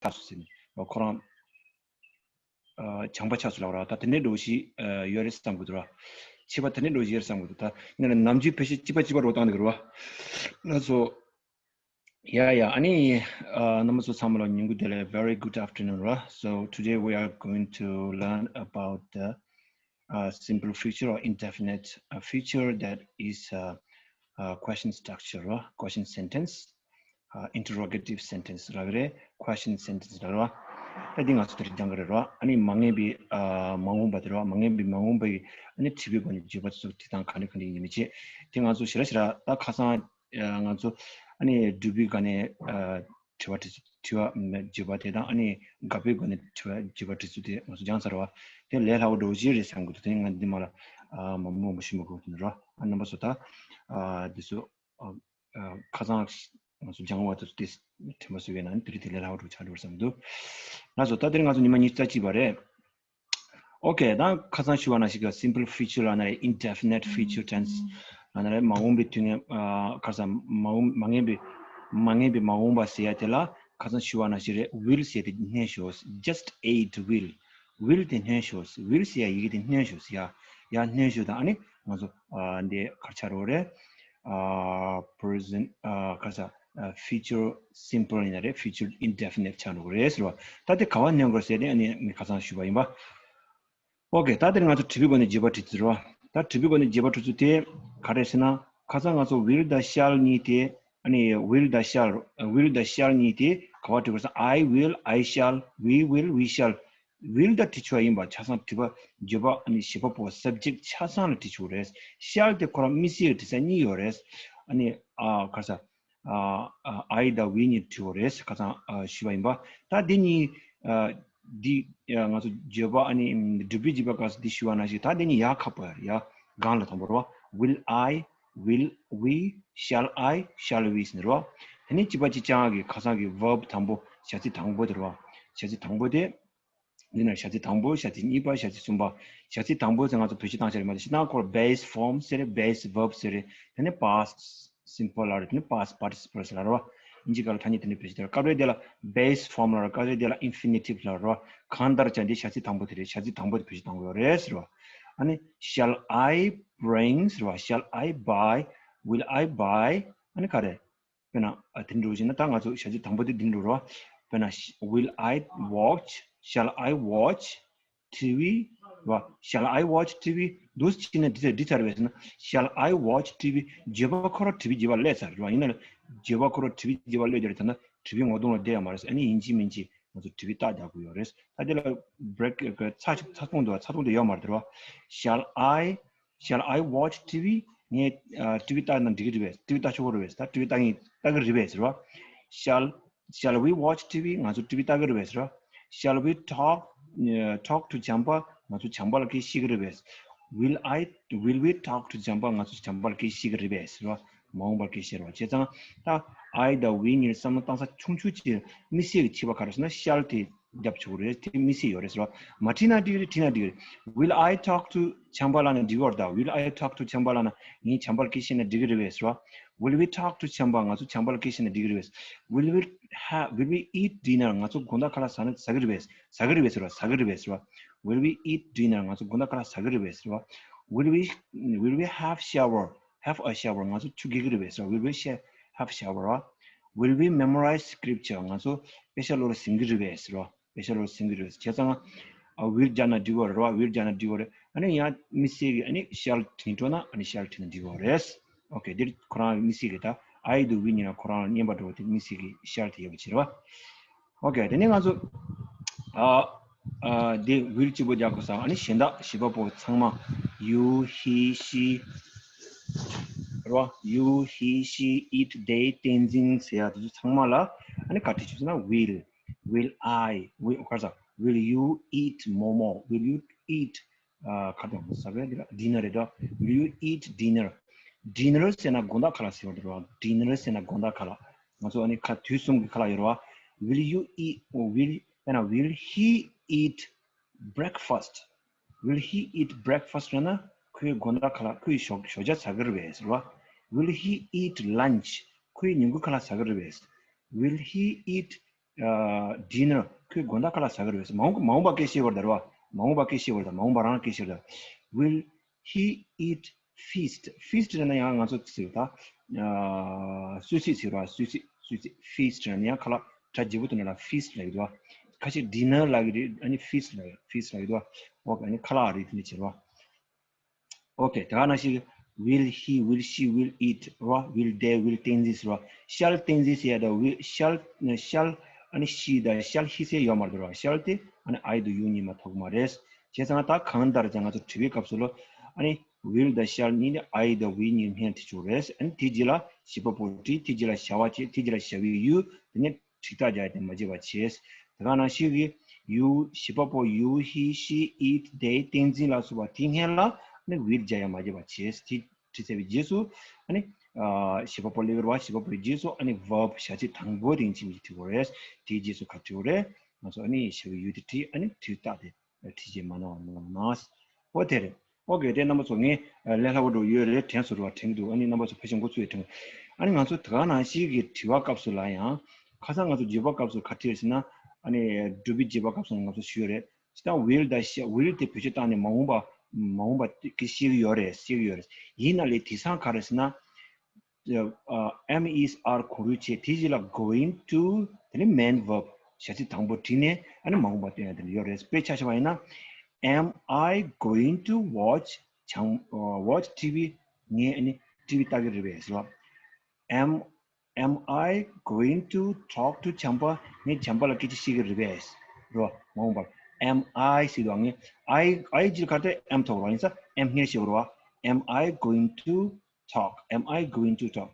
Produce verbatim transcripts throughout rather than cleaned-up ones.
ཆགས་སོང་ཟེར་ནས་ཁོ་རང་ཨ་བྱང་པ་ཆགས་སོང་ལབ་ར། ད་དེ་འདྲའི་འདྲ་བོ་ཞིག་ཨ་ཡོད་རེད་བསམ་གི་འདུག་ར། ཕྱི་པ་དེ་འདྲའི་འདྲ་བོ་ཞིག་ཡོད་རེད་བསམ་གི་འདུག་ད་ཡིན་ན་ནམ་རྒྱུན་ཕལ་ཆེར་གཅིག་པ་གཅིག་པ་འདྲ་བོ་བཏང་གི་འདུག་ར། ང་ཚོ Yeah, yeah. ཨ་ནི་ཨ་རྣམ་པ་ཚོ་ཚང་མ་ལ་ཉིན་གུང་བདེ་ལེགས། Very good afternoon, right? So today we are going to learn about the uh, simple future or indefinite uh, future that is uh, uh, question structure, right? Question sentence, uh, interrogative sentence, right? Question sentence, right? ད་འདི་ང་ཚོ་དེ་རིང་སྦྱང་གི་རེད་ར། ཨ་ནི་མ་ངེས་པའི་ཨ་མ་འོངས་པ་དེ་ར། མ་ངེས་པའི་མ་འོངས་པའི་ཨ་ནི་དྲི་བའི་སྒོ་ནས་བརྗོད་པ་ཚོ་དེ་དང་ག་འདྲ་ག་འདྲ་ཡིན་མིན་བྱས། དེ་ང་ཚོ་ཞེ་དྲག་ཞེ་དྲག་ད་ཁ་སང་ཨ་ང་ཚོ་ཨ་ནི་སྒྲུབ་པའི་སྒང་ནས་ཨ་དྲི་བ་དྲི་དྲི་བ་བརྗོད་པ་དེ་དང་། ཨ་ནི་དགག་པའི་སྒོ་ནས་དྲི་བ་བརྗོད་པ་དྲི་ཚུལ་དེ་ང་ཚོ་སྦྱངས་ཚར་བ། དེ་ལས་སླ་བོ་འདྲ་བོ་ཞིག་རེད་བསམ་གི་འདུག་དེ་ནི་ང་འདི་མ་ལ་ཨ་མང་པོ་མང་པོ་ཞུ་མི་དགོས་དེ་ནི་ར། ཨ་རྣམ་པ་ཚོ་ད་ཨ་འདི་ཚོ་ཨ་ཨ་ཁ་སང་ང་ཚོ་སྦྱང་བ་དེ་ཚོ་དེ་དྲན་པ་གསོ་བའི་ནང་ནས་དེ་རིང་དེ་ལས་སླ་བོ་འདྲ་བོ་ཆགས་འགྲོ་བསམ་གི་འདུག་ང་ཚོ་ད་དེ་རིང་ང་ཚོ་ཉི་མ་ཉི་ཤུ་རྩ་གཅིག་པ་རེད། Okay, ད་ཁ་སང་ཞུས་པ་ནང་བཞིན་གྱི་simple future ལབ་ན་རེད། indefinite future tense ལབ་ན་རེད། མ་འོངས་པའི་དུས་ངན་ཨ་ཁ་སང་མ་འོངས་མ་ངེས་པའི་མ་ངེས་པའི་མ་འོངས་པ་ཟེར་ཡ་དེ་ལ་ཁ་སང་ཞུས་པ་ནང་བཞིན་རེད། will ཟེར་ཡ་དེ་སྣོན་ཞོག just add will. Will དེ་སྣོན་ཞོག will ཟེར་ཡ་ཡི་གེ་དེ་སྣོན་ཞོག་ཟེར་ཡ། ཡ་སྣོན་ཞོག་དང་། ཨ་ནི་ང་ཚོ་ཨ་འདི་ག་རེ་ཆགས་འགྲོ་རེད། ཨ་present ཨ་ག་རེ་ཟེར། ཨ་future simple ཡིན་ན་རེད། future indefinite ཆགས་འགྲོ་གི་རེད་ཟེར་བ། ད་དེ་ག་པར་སྣོན་དགོས་ཟེར་ཏེ་ཨ་ནི་ངས་ཁ་སང་ཞུས་པ་ཡིན་པ། Okay, ད་དེར་ང་ཚོ་དྲི་བའི་སྒོ་ནས་བརྗོད་པ་དྲི་ཚུལ་རེད་བ། ད་དྲི་བའི་སྒོ་ནས་བརྗོད་པ་དྲི་ཚུལ་དེ་ག་རེ་ཟེར་ན། ཁ་སང་ང་ཚོ་will དང་shall གཉིས་དེ། ཨ་ནི་will དང་shall will དང་shall གཉིས་དེ་ག་པར་འབྲི་དགོས་ཟེར་ན། I will, I shall, we will, we shall. Will ད་བྲིས་ཆོག་ཡིན་པ་ཆ་ཚང་། དྲི་བ་བརྗོད་པ་ཨ་ནི་བྱེད་པ་པོ་subject ཆ་ཚང་ལ་བྲིས་ཆོག་རེད། shall དེ་ཁོ་རང་དམིགས་བསལ་གྱི་འབྲི་ས་གཉིས་ཡོད་རེད། ཨ་ནི་ཨ་ག་རེ་ཟེར། ཨ་ཨ་I དང་we གཉིས་བྲིས་པ་རེད། ཁ་སང་ཨ་ཞུས་པ་ཡིན་པ། ད་འདི་གཉིས་ཨ་འདི་ཨ་ང་ཚོ་བརྗོད་པ་ཨ་ནི་སྒྲུབ་པའི་བརྗོད་པ་སྐབས་སུ་འདི་ཞུས་པ་ནང་བཞིན་ད་འདི་གཉིས་ཡག་ཁག་པོ་ཡ། གང་ལ་དང་པོ་རེད་བ། Will I, will we, shall I, shall we ཟེར་ནས་རེད་བ། དེ་ནས་གཅིག་པ་གཅིག་རྐྱང་གི་ཁ་སང་གི་verb དང་པོ། བྱ་ཚིག་དང་པོ་དེ་རེད་བ། བྱ་ཚིག་དང་པོ་དེ། འདི་ན་བྱ་ཚིག་དང་པོ། བྱ་ཚིག་གཉིས་པ། བྱ་ཚིག་གསུམ་པ། བྱ་ཚིག་དང་པོ་ཟེར་ང་ཚོ་བེད་སྤྱོད་བཏང་བྱ་རེད་མ་གཏོགས་སྤྱིར་བཏང་ཁོ་base form ཟེར་རེད། base verb ཟེར་རེད། དེ་ནས་past simple ལབ་རེད། དེ་ནས་past participle ཟེར་ལབ་རེད་བ། ཨིན་ཇི་སྐད་ལ་ཐ་སྙད་དེ་འདྲ་བེད་སྤྱོད་དེ་སྐབས་རེ་དེ་ལ་base form ལབ་རེད། སྐབས་རེ་དེ་ལ་infinitive ལབ་རེད་བ། གང་ལྟར་ཀྱང་འདི་བྱ་ཚིག་དང་པོ་དེ་རེད། བྱ་ཚིག་དང་པོ་དེ་བེད་སྤྱོད་བཏང་དགོས་རེད་ཟེར་བ། ཨ་ནི་shall I bring ཟེར་བ། shall I buy, will I buy ཨ་ནི་ག་རེ། དཔེར་ན་ཨ་དེ་འདྲ་བྱས་ན་ད་ང་ཚོ་བྱ་ཚིག་དང་པོ་དེ་འདི་འདྲ་རེད་བ། དཔེར་ན་will I watch, shall I watch TV རེད་བ། shall I watch TV འདུག་སེ་བྱས་ན་འདི་ཚར་འདི་ཚར་བས་ཟེར་ན། shall I watch TV བརྗོད་པ་ཁོ་རང་དྲི་བའི་བརྗོད་པ་སླེབས་ཚར་རེད་བ། ཡིན་ན་ལ་བརྗོད་པ་ཁོ་རང་དྲི་བའི་བརྗོད་པ་སླེབས་རྒྱུ་རེད། ད་ན་དྲི་བའི་ངོ་གདོང་ལ་བསྡད་ཡོད་མ་རེད། ཨ་ནི་ཡིན་གཅིག་མིན་གཅིག་ང་ཚོ་དྲི་བའི་རྟགས་རྒྱག་དགོས་ཡོད་རེད། ད་དེ་ལ་break ཚ་ཚ་ཐུང་འདུག་ཚ་ཐུང་དེ་ཡོད་མ་རེད་བ། Shall I Shall I watch TV? ངས་ཨ་ཊི་ཝི་ལྟ་ན་འགྲིག་གི་རེད་པས། ཊི་ཝི་ལྟ་ཆོག་གི་རེད་པས། ད་ཊི་ཝི་ལྟ་གིན་ལྟ་གི་རེད་པས་ཟེར་བ། Shall Shall we watch TV? ང་ཚོ་ཊི་ཝི་ལྟ་གི་རེད་པས་ཟེར་བ། Shall we talk uh, talk to བྱམས་པ? ང་ཚོ་བྱམས་པ་ལ་སྐད་བཤད་གི་རེད་པས། Will I Will we talk to བྱམས་པ? ང་ཚོ་བྱམས་པ་ལ་སྐད་བཤད་གི་རེད་པས་ཟེར་བ། མ་འོངས་པར་སྐད་བཤད་རེད་པ། བྱས་ཙང་ད་I དང་we གཉིས་བསམ་བློ་བཏང་ས་ཆུང་ཆུང་ཅིག་དམིགས་བསལ་གྱི་ཕྱེ་བ་ག་རེ་ཟེར་ན་shall དེ་རྒྱབ་ཆོག་རེད། དེ་དམིགས་བསལ་ཡོད་རེད་ཟེར་བ། མ་བྲིས་ན་འགྲིག་རེད། བྲིས་ན་འགྲིག་རེད། Will I talk to བྱམས་པ་ལབ་ན་འགྲིག་གི་རེད་ད། Will I talk to བྱམས་པ་ལབ་ན་ངས་བྱམས་པར་སྐད་བཤད་ན་འགྲིག་གི་རེད་པས་ཟེར་བ། Will we talk to བྱམས་པ། ང་ཚོ་བྱམས་པ་ལ་སྐད་བཤད་ན་འགྲིག་གི་རེད་པས། Will we have Will we eat dinner? ང་ཚོ་དགོང་དག་ཁ་ལག་ཟ་ན་ཟ་གི་རེད་པས། ཟ་གི་རེད་པས་ཟེར་བ། ཟ་གི་རེད་པས་ཟེར་བ། Will we eat dinner? ང་ཚོ་དགོང་དག་ཁ་ལག་ཟ་གི་རེད་པས་ཟེར་བ། Will we Will we have shower? Have a shower. ང་ཚོ་ཆུ་གི་གི་རེད་པས་ཟེར་བ། Will we sha- have shower? Will we memorize scripture? ང་ཚོ་དཔེ་ཆ་བློ་ལ་ཟིན་གི་རེད་པས་ཟེར་བ། སྤེ་ཤལ་ཝརཌ་ཟིན་གི་རེད། བྱས་ཙང་ཨ་will སྦྱར་ན་འགྲིག་གི་རེད་བ། Will སྦྱར་ན་འགྲིག་གི་རེད། ཨ་ནི་ཡང་དམིགས་བསལ་གྱི་ཨ་ནི་shall བྲིས་འགྲོ་ན་ཨ་ནི་shall བྲིས་ན་འགྲིག་གི་རེད། Okay, འདིར་ཁོ་རང་དམིགས་བསལ་གྱི་ད་I དང་we གཉིས་ལ་ཁོ་རང་ལ་བསྙེན་པ་འགྲོ་བ་དེ་དམིགས་བསལ་གྱི་shall དེ་ཡོད་པ་བྱེད་རེད་བ། Okay, དེ་ནས་ང་ཚོ་ཨ་ཨ་འདི་will གཅིག་པོ་རྒྱག་དགོས་ས། ཨ་ནི་གཞན་དག་བྱེད་པ་པོ་ཚང་མ་you, he, she རེད་བ། You, he, she, it, they, བསྟན་འཛིན་ཟེར་ཡ་དེ་ཚོ་ཚང་མ་ལ་ཨ་ནི་ག་བྲིས་ཆོག་ཟེར་ན་will Will I, will ག་རེ་ཟ། Will you eat མོག་མོག Will you eat ཨ་ག་རེ་ཟ་བས་འདི་ལ་dinner རེད་དོ། Will you eat dinner? Dinner ཟེར་ན་དགོང་དག་ཁ་ལག་ཟེར་བ་འདི་རེད་བ། Dinner ཟེར་ན་དགོང་དག་ཁ་ལག་ང་ཚོ་ཨ་ནི་ཁ་དུས་གསུམ་གྱི་ཁ་ལག་ཡོད་རེད་བ། Will you eat, will དཔེར་ན་will he eat breakfast? Will he eat breakfast ལབ་ན་ཁོས་དགོང་དག་ཁ་ལག་ཁོས་ཞོགས་ཞོགས་ཇ་ཟ་གི་རེད་པས་ཟེར་བ། Will he eat lunch? ཁོས་ཉིན་གུང་ཁ་ལག་ཟ་གི་རེད་པས། Will he eat ཨ། dinner ཁོས་དགོང་དག་ཁ་ལག་ཟ་གི་རེད་ཟེར། མ་འོངས་མ་འོངས་པ་སྐད་བཤད་པར་ད་རེད་བ། མ་འོངས་པ་སྐད་བཤད་པར་ད། མ་འོངས་པ་རང་སྐད་བཤད་པར་ད། Will he eat feast? Feast ལབ་ན་ཡང་ང་ཚོ་ཟེར་ད། ཨ། གསོལ་ཚིགས་ཟེར་བ། གསོལ་ཚིགས། གསོལ་ཚིགས། Feast ལབ་ན་ཡང་ཁ་ལག་གྲ་རྒྱས་པོ་དེ་ནང་ལ་feast ལབ་ཀྱི་འདུག་བ། ཁ་ཤས་dinner ལབ་ཀྱི་རེད། ཨ་ནི་feast ལབ། feast ལབ་ཀྱི་འདུག་བ། ཨོ་ཨ་ནི་ཁ་ལག་རིགས་དེ་འདྲ་བྱེད་རོགས། ཨོ་ཁེ། དེ་ག་ནང་བཞིན། Will he, will she, will it རོ། Will they, will བསྟན་འཛིན་ཟེར་རོ། Shall བསྟན་འཛིན་ཟེར་ཡ་ད། Will, shall, shall ཨ་ནི་she དང་shall he ཟེར་ཡོད་མ་རེད་རོ། Shall དེ་ཨ་ནི་I དང་you གཉིས་མ་ཐོགས་མ་རེད། བྱས་ཙང་ད་གང་ལྟར་ཀྱང་ང་ཚོ་དྲི་བའི་སྐབས་སུ་ལོ། ཨ་ནི་will དང་shall གཉིས་ནི་I དང་we གཉིས་སྔོན་དྲི་ཆོག་རེད། ཨ་ནི་དེ་རྗེས་ལ་བྱེད་པ་པོ་དྲི། དེ་རྗེས་ལ་བྱ་བ་བྱེད། དེ་རྗེས་ལ་བྱ་བའི་you དེ་ནས་དྲི་རྟགས་རྒྱག་ཡ་དེ་མ་བརྗེད་པ་བྱས། དེ་ག་ནང་བཞིན་གྱི་you བྱེད་པ་པོ་you, he, she, it, they བསྟན་འཛིན་ལ་སོགས་པ་དེ་སྔོན་ལ་ནི་will རྒྱག་ཡ་མ་བརྗེད་པ་བྱས། དེ་བྲིས་ཚར་བའི་རྗེས་སུ་ཨ་ནི་ཨ་བྱེད་པ་པོ་སླེབས་རོགས། བྱེད་པ་པོའི་རྗེས་སུ་ཨ་ནི་verb བྱ་ཚིག་དང་པོ་རིན་ཆེན་གྱིས་བྲིས་དགོས་རེད། དེའི་རྗེས་སུ་ག་བྲིས་དགོས་རེད། ང་ཚོ་ཨ་ནི་བྱ་བའི་you དེ་བྲིས། ཨ་ནི་དྲི་རྟགས་དེ་བྲིས་བྱས་མ་ནོར་བ་གནང་། ཨོ་དེ་རེད། ཨོ་གེ། དེ་རྣམ་པ་ཚོ་ངས་ལས་སླ་བོ་འགྲོ་ཡོད་རེད། དྲན་སོང་རོགས། དྲན་གྱི་འདུག་ཨ་ནི་རྣམ་པ་ཚོ་ཕལ་ཆེར་མགོ་ཚོས་དྲན། ཨ་ནི་ང་ཚོ་དེ་ག་ནང་བཞིན་གྱི་དྲི་བ་སྐབས་སུ་ལ་ཡང་ཁ་སང་ང་ཚོ་བརྗོད་པ་སྐབས་སུ་ག་བྲིས་ཟེར་ན། ཨ་ནི་སྒྲུབ་པའི་བརྗོད་པ་སྐབས་སུ་ང་ཚོ་ཞུས་ཡོད་རེད། ད་will དང་shall། Will དེ་བེད་སྤྱོད་བཏང་ནས་མ་འོངས་པ། མ་འོངས་པ་གི་བཤད་ཀྱི་ཡོད་རེད། བཤད་ཀྱི་ཡོད་རེད། ཡིན་ན་ལས་དེང་སང་ག་རེ་ཟེར་ན། ཨ། am, is, are གོང་རོལ་བྱས། དེ་རྗེས་ལ་going to དེ་ནི་main verb བྱ་ཚིག་དང་པོ་བྲིས་ནས་ཨ་ནི་མ་འོངས་པ་སྟོན་ཡ་དེ་འདྲ་ཡོད་རེད། དཔེ་ཆ་བཞག་པ་ཡིན་ན། Am I going to watch བྱང་། ཨ། watch T V? ངས་ཨ་ནི་T V ལྟ་གི་རེད་པས་ཟེར་བ། Am, am I going to talk to བྱམས་པ? ངས་བྱམས་པ་ལ་སྐད་ཆ་བཤད་ཀྱི་རེད་པས་རོ། མ་འོངས་པར་am I ཟེར་དུས་ངས་I, I རྗེས་ལ་ག་རེ་am ཐོགས་རོ། ཡིན་ཙང་am སྔོན་བཤད་དགོས་རོ། Am I going to talk? Am I going to talk?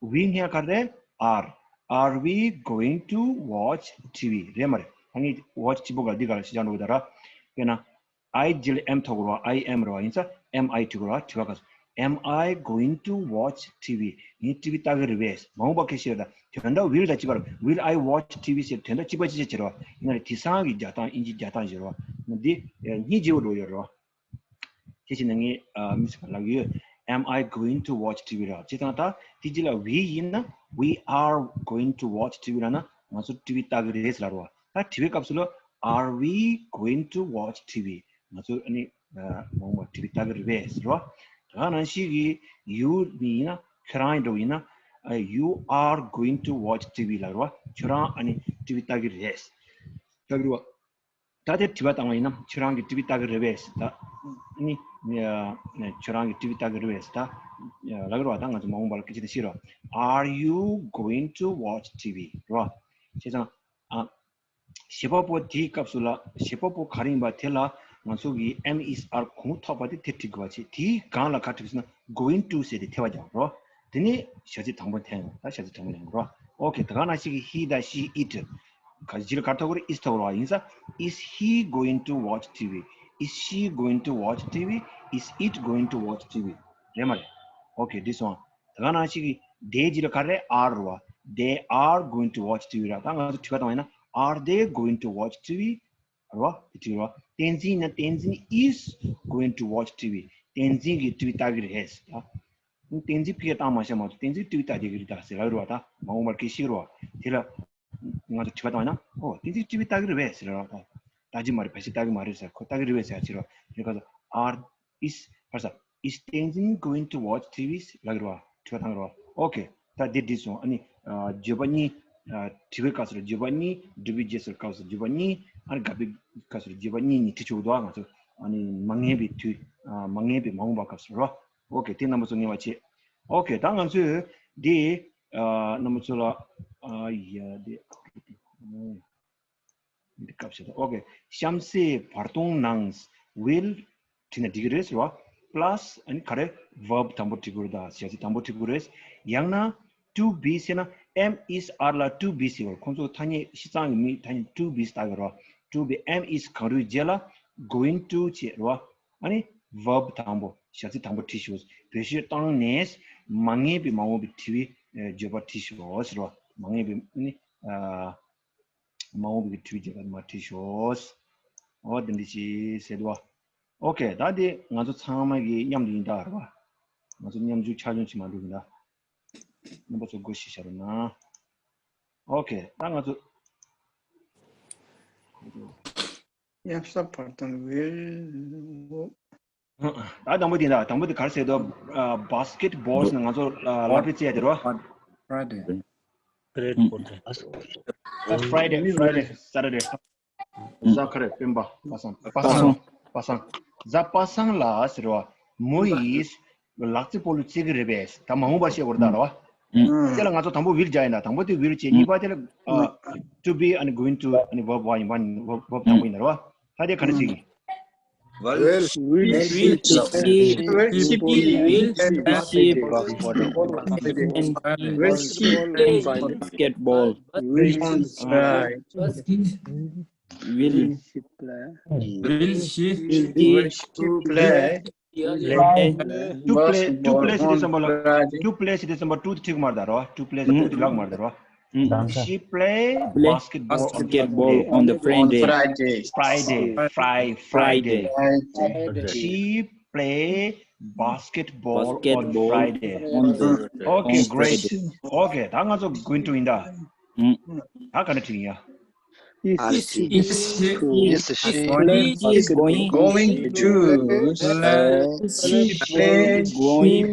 We སྔོན་ག་རེ། Are, are we going to watch T V? རེད་མ་རེད། ད་ངས་watch གཅིག་པོ་ག་འདི་ག་ལ་ཞིག་ཅང་འགྲོ་གི་ད་ར། དཔེར་ན། I རྗེས་ལ་am ཐོགས་རོ། I am རོ། ཡིན་ཙང་am I དྲི་དགོས་རོ། དྲི་བ་ག་ཚོད། Am I going to watch T V? ངས་T V ལྟ་གི་རེད་པས། མ་འོངས་པ་སྐད་བཤད་ད། དོན་དག་will དང་གཅིག་པ་རེད། Will I watch T V ཟེར་དོན་དག་གཅིག་པ་གཅིག་ཆ་བྱེད་རོ། ཡིན་ན་རེད། དེང་སང་གི་རྒྱག་སྟངས། དབྱིན་ཇིའི་རྒྱག་སྟངས་བྱེད་རོ། ང་འདི་གཉིས་བརྗེ་བོ་འགྲོ་ཡོད་རོ། དེ་བྱས་ན་ངས་ཨ་མི་ཟེར་ག་ལབ་ཡོད། Am I going to watch T V ར། བྱས་ཙང་ད་དེ་རྗེས་ལ་we ཡིན་ན། We are going to watch T V ལབ་ན་ང་ཚོ་T V ལྟ་གི་རེད་ཟེར་ལབ་རོ། ད་དྲི་བའི་སྐབས་སུ་ལ། Are we going to watch T V? ང་ཚོ་ཨ་ནི་ཨ་མ་འོངས་པ་T V ལྟ་གི་རེད་པས་ཟེར་རོ། ད་ག་ནང་བཞིན་གྱི་you མི་ཡིན་ན། ཁྱོད་རང་ཡིན་འགྲོ་ཡིན་ན། ཨ། You are going to watch T V ལབ་རོ། ཁྱོད་རང་ཨ་ནི་T V ལྟ་གི་རེད། ལྟ་གི་རེད་བ། ད་དེ་དྲི་བ་བཏང་བ་ཡིན་ན། ཁྱོད་རང་གིས་T V ལྟ་གི་རེད་པས་ད། ནི། ཁྱོད་རང་གིས་T V ལྟ་གི་རེད་པས་ད། ལབ་གི་རེད་བ། ད་ང་ཚོ་མ་འོངས་པ་ལ་སྐད་ཆ་དེ་བཤད་རོགས། Are you going to watch T V རོ། བྱས་ཙང་ཨ། བྱེད་པ་པོ་དེའི་སྐབས་སུ་ལ། བྱེད་པ་པོ་ག་རེ་ཡིན་པ་དེ་ལ་ང་ཚོ་གིས am, is, are གོང་ཐོགས་པ་དེ་དེ་འབྲི་དགོས་པ་བྱས། དེའི་སྒང་ལ་ག་འབྲི་ཟེར་ན་going to ཟེར་དེ་ཐེབས་པ་རྒྱག་རོགས། དེ་ནས་བྱ་ཚིག་དང་པོ་འཐེན་ཡོང་། ད་བྱ་ཚིག་དང་པོ་ལེན་དགོས་རོགས། ཨོ་ཁེ། དེ་ག་ནང་བཞིན་གྱི་he དང་she, it ག་རྗེས་ལ་ག་རེ་ཐོགས་དགོས་རེད། is ཐོགས་དགོས་རེད་བ། ཡིན་ཙང་is he going to watch T V? Is she going to watch T V? Is it going to watch T V? རེད་མ་རེད། ཨོ་ཁེ། འགྲིག་སོང་། དེ་ག་ནང་བཞིན་གྱི་they རྗེས་ལ་ག་རེ། are རེད་བ། They are going to watch T V ར། ད་ང་ཚོ་དྲི་བ་བཏང་བ་ཡིན་ན། Are they going to watch T V རེད་བ། དེ་དྲི་བ། བསྟན་འཛིན་ཡིན་ན་བསྟན་འཛིན་is going to watch T V། བསྟན་འཛིན་གྱིས་T V ལྟ་གི་རེད་ཟེར། ད་བསྟན་འཛིན་ཕ་གིར་བཏང་མ་བྱ་མ་གཏོགས་བསྟན་འཛིན་T V ལྟ་བསྡད་ཀྱི་རེད་ད་ཟེར་ལབ་རེད་བ། ད་མ་འོངས་པར་སྐད་ཤེས་རེད་བ། དེ་ལ་ང་ཚོ་དྲི་བ་བཏང་བ་ཡིན་ན། ཨོ། བསྟན་འཛིན་T V ལྟ་གི་རེད་པས་ཟེར་ལབ་རེད་བ། ད། ལྟ་གི་མ་རེད། ཕལ་ཆེར་ལྟ་གི་མ་རེད་ཟེར། ཁོ་ལྟ་གི་རེད་པས་ཟེར་ཕྱིར་རོ། དེ་ག་ཚོད། Are, is ཕར་ས། Is བསྟན་འཛིན going to watch T V ལབ་ཀྱི་རེད་བ། དྲི་བ་བཏང་གི་རེད་བ། ཨོ་ཁེ། ད་འདི་འགྲིག་སོང་། ཨ་ནི་ཨ་བརྗོད་པ་གཉིས། ཨ་དྲི་བའི་སྐབས་སུ་བརྗོད་པ་གཉིས། སྒྲུབ་པའི་རྗེས་སུ་སྐབས་སུ་བརྗོད་པ་གཉིས། ཨ་ནི་དགག་པའི་སྐབས་སུ་བརྗོད་པ་གཉིས་གཉིས་བྲིས་ཆོག་གི་འདུག་ང་ཚོ་ཨ་ནི་མ་ངེས་པའི་དུས། ཨ་མ་ངེས་པའི་མ་འོངས་པ་སྐབས་སུ་རོ། ཨོ་ཁེ། དེ་རྣམ་པ་ཚོ་ངེས་པ་བྱེད། ཨོ་ཁེ། ད་ང་ཚོས་འདི་ཨ་རྣམ་པ་ཚོ་ལ། ཨ་ཡ་འདི། འདི་སྐབས་ཤིག་དང་། ཨོ་ཁེ། གཤམ་གསལ་བར་སྟོང་ནང་will བྲིས་ན་འགྲིག་གི་རེད་ཟེར་བ། plus ཨ་ནི་ག་རེ། verb དང་པོ་བྲིས་དགོས་རེད། ད་བྱ་ཚིག་དང་པོ་བྲིས་དགོས་རེད། ཡང་ན་to be ཟེར་ན། am, is, are ལ་to be ཟེར་བ། ཁོང་ཚོ་ཐ་སྙད་ཤི་ཚང་གི་མི་ཐ་སྙད་to be ཟེར་ལྟ་གི་རེད་བ། to be am, is གང་རུང་རྗེས་ལ་going to བྱེད་རེད་བ། ཨ་ནི་verb དང་པོ་བྱ་ཚིག་དང་པོ་བྲིས་ཤོག་བེད་སྤྱོད་བཏང་ནས་མ་ངེས་པའི་མ་འོངས་པའི་དྲི་བའི་བརྗོད་པ་བྲིས་ཤོག་ཟེར་བ། མ་ངེས་པའི་ཨ་ནི་ཨ། མ་འོངས་པའི་དྲི་བའི་རྒྱལ་ཁབ་མ་བྲིས་ཤོག་ཨོ་དེ་འདྲ་ཞིག་ཟེར་འདུག་བ། ཨོ་ཁེ། ད་དེ་ང་ཚོ་ཚང་མ་གི་མཉམ་དུ་ཡིན་ད་རེད་བ། ང་ཚོ་མཉམ་འཇུག་ཆ་སྙོམས་བྱེད་མ་འགྲོ་གི་ད། རྣམ་པ་ཚོ་སྒོ་ཕྱེ་བཞག་རོགས་གནང་། ཨོ་ཁེ། ད་ང་ཚོ་ ཡབ་ས་བར་དང་ཝིལ། ད་དང་པོ་དེ་ད་དང་པོ་དེ་ག་རེ་ཟེར་དོ། Basketball ཟེར་ན་ང་ཚོ་ལག་པས་རྩེ་ཡ་དེ་རོ། Friday. Friday, Friday, Saturday. གཟའ་ཁ་རེ་སྤེན་པ་པ་སངས་པ་སངས་པ་སངས་གཟའ་པ་སངས་ལ་ཟེར་བ་མོ་ཡིས་ལག་རྩེད་སྤོ་ལོ་རྩེ་གི་རེད་པས། ད་མ་འོངས་པ་བཤད་དགོས་རེད་ད་རོ། དེ་ལ་ང་ཚོ་དང་པོ་ཝིལ་སྦྱར་ཡིན་ད། དང་པོ་དེ་ཝིལ་བྱས། གཉིས་པ་དེ་ལ་to be and going to ཨ་ནི་verb one ཡིན་པ་ནི་verb དང་པོ་ཡིན་ད་རོ། ད་དེ་ག་རེ་ཟེར་གི། Will she will she will she will she will she play basketball? Will she play? Will she play? Will she play? To play, to play ཞེས་དེ་ཙམ་པ་ལ། To play ཞེས་དེ་ཙམ་པ་to དེ་ཁྲིག་མར་ད་རོ། To play ཞེས་to དེ་ལག་མར་ད་རོ། She play basketball on the Friday. Friday. Fri- Friday. She play basketball on Friday. Okay, great. Okay, ད་ང་ཚོ་going to ཡིན་ད། ད་ག་ནས་ཁྲིད་ཡིན་ཡ། Is she is she is she going to play, she play going